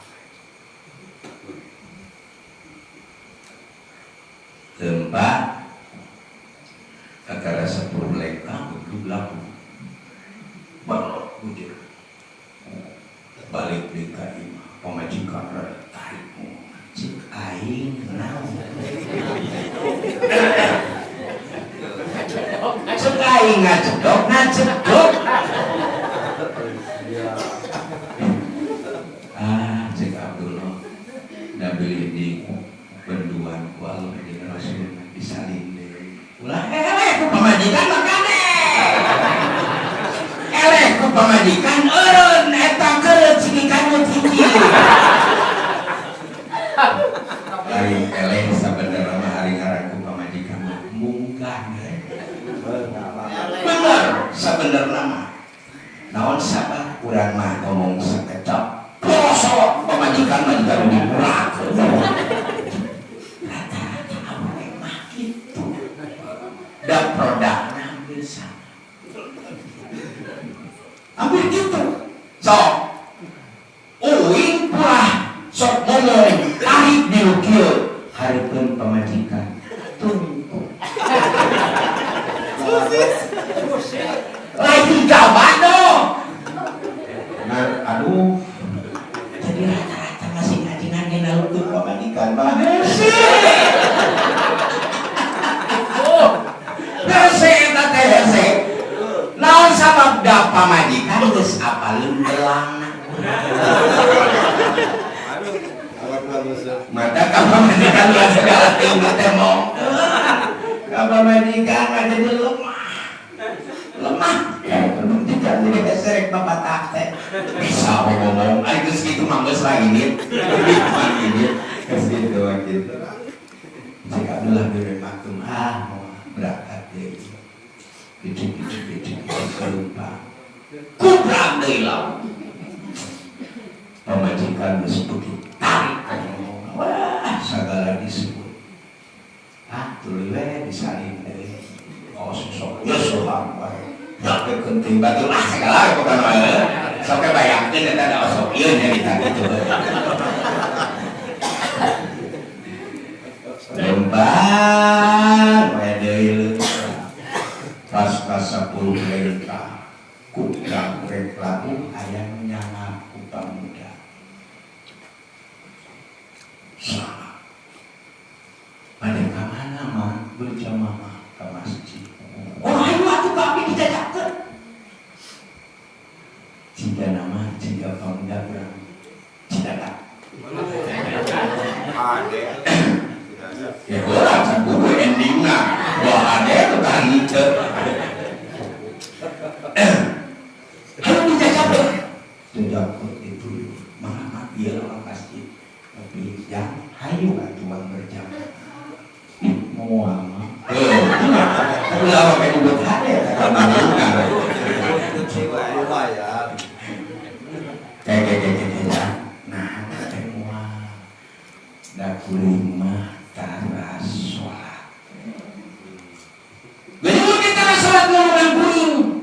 Tempat 10 lengkah kudu laku. Balok bujur. Balik deui ka imah, pamajikan rada tarik ngomong. Cik aing naon? Cek aing ngajedog ngajedog. Ah, cek Abdullah da beli di benduan ku Allah jeung Rasul disalin deui. Ulah eleh ku pamajikan makane. Eleh ku pamajikan eureun eta keureut cikikan nu ciki. Lain eleh sabenerna mah ari ngaran ku pamajikan mah munggah. Bener sabenerna mah. Naon sabab urang mah ngomong sakecap. Posok pamajikan mah juga nu dipurakeun. Rata-rata awewe mah kitu. Da produkna hampir sama. Hampir gitu. Sok uing purah sok ngomong tarik di nu kieu hareupeun pamajikan. Tunggu. Lain gabado. Nah, aduh. Jadi rata-rata masih ngajingan ge nalutkeun pamajikan mah hese. Hese eta teh hese. Naon sabab da pamajikan geus apaleun gelangna. Mata ka pamajikan ulah segala tinggi teh mong. Ka pamajikan mah jadi lemah. Lemah. Pamajikan jadi hese rek papatah teh. Bisa we ngomong, ari geus kitu mah geus lah ini. Mah ini geus kitu mah kitu. Cek Abdullah bin Maktum ah mau berangkat deui. Kicik kicik kicik kelumpang. Kubrang deui laut. Pamajikan geus beuki tarik ngomong. Wah, sagala disebut. Ah, tuluy we disalin deui. Oh, sok geus soham wae. Sampai kenting batu lah segala pokokna mah. Sampai bayangkeun eta da osok ieu nyarita kitu. Lempang we deui leumpang. Pas ka 10 lengkah kubrang rek labuh aya nu nyangap ku pamuda. Selamat. Bade ka mana mah berjamaah ka masjid. Oh ayo atuh ka abdi dijajakeun. Ciga nama ciga pamuda urang Cidadak. Ade. Ya urang sakudu endingna. Wah ade tuh kan henteu. Ayo dijajakeun. Jajakeun itu mah ieu orang masjid. Tapi yang hayu atuh urang berjamaah. Moal mah. Tapi lama kayak nyebut hade eta ka Lumayan. Kayak ya. Nah, teh moal. Da kuring mah tara salat. Geus kita tara salat nulungan kuring.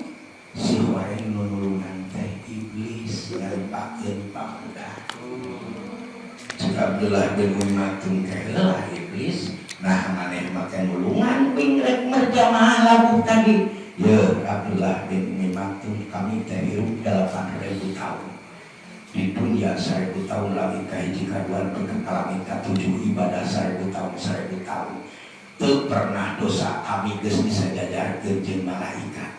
Si horeng nu nulungan teh iblis ngarempakeun pamuda. Cek Abdullah bin Umi Maktum teh lah iblis. Nah maneh make nulungan kuing rek berjamaah labuh tadi. Ye Abdullah bin Umi Maktum kami teh hirup 8.000 tahun. Di dunia 1.000 tahun langit kahiji kadua nepi ka langit katujuh ibadah 1.000 tahun 1.000 tahun. Teu pernah dosa kami geus bisa jajarkeun jeung malaikat.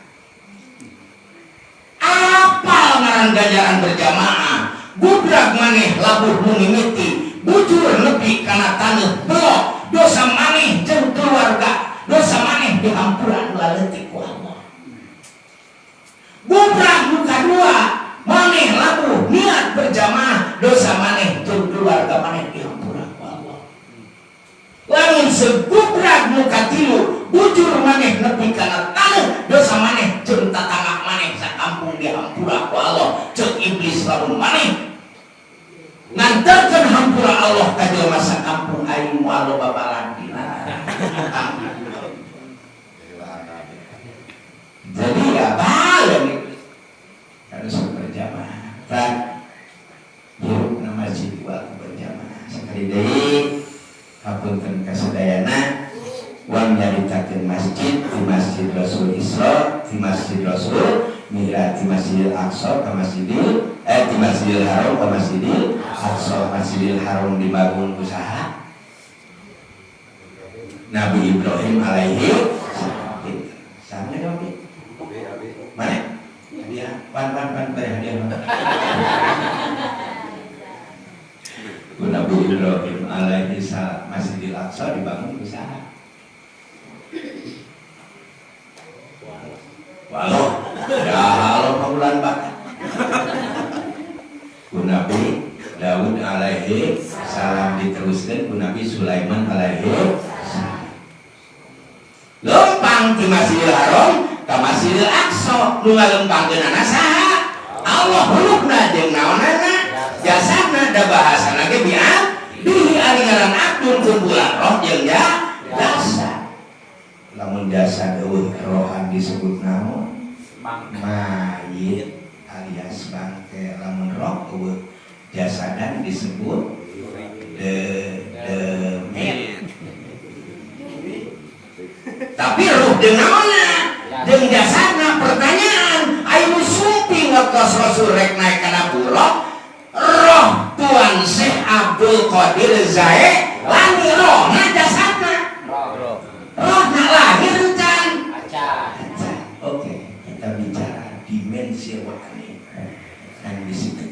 Apal ngaran ganjaran berjamaah? Gubrak maneh labuh nu mimiti, bujur nepi kana taneuh belok, dosa maneh jeung keluarga, dosa maneh dihampuran laleutik ku Allah. Gubrak nu kadua, maneh labuh niat berjamaah, dosa maneh jeung keluarga maneh dihampura ku Allah. Lamun segubrak nu katilu, bujur maneh nepi kana taneuh, dosa maneh jeung tatangga maneh sakampung dihampura ku Allah. Ceuk iblis lamun maneh nganterkeun hampura Allah ka jelema sakampung aing moal loba baladi. Jadi ya balen harus berjamaah. Tak hirup na masjid waktu berjamaah. Sekali deui hapunten kasadayana uang nyaritakeun masjid di Masjid Rasul Isra. Isra di Masjid Rasul, Mi'raj di Masjidil Aqsa ke Masjidil di Masjidil Haram ke Masjidil Aqsa. Masjidil Haram dibangun ku saha? Nabi Ibrahim alaihi salam. Gitu. Sama dong, Bi? Mana? Hadiah, pan pan pan beri hadiah mana? Ku Nabi Ibrahim alaihi salam, Masjidil Aqsa dibangun ku saha? Walau, ya halo pangulan bakat. Ku Nabi Daud alaihi salam diteruskan ku Nabi Sulaiman alaihi salam. Lempang di Masjidil Haram ka Masjidil Aqsa, nu ngalempangkeunana saha? Allah hulukna jeung naonana? Jasana da bahasana ge bi'at bihi ari ngaran abdun kumpulan roh jeung jasa. Lamun jasa eueuh rohan disebut naon? Mayit alias bangke. Lamun roh eueuh jasadan disebut demit. Tapi ruh jeung naonna? Jeung jasana. Pertanyaan, ayo sumping waktu Rasul rek naik kana buraq, roh Tuan Syekh Abdul Qadir Jailani rohna jasana. Rohna lahir can. Oke, kita bicara dimensi rohani. Dan di situ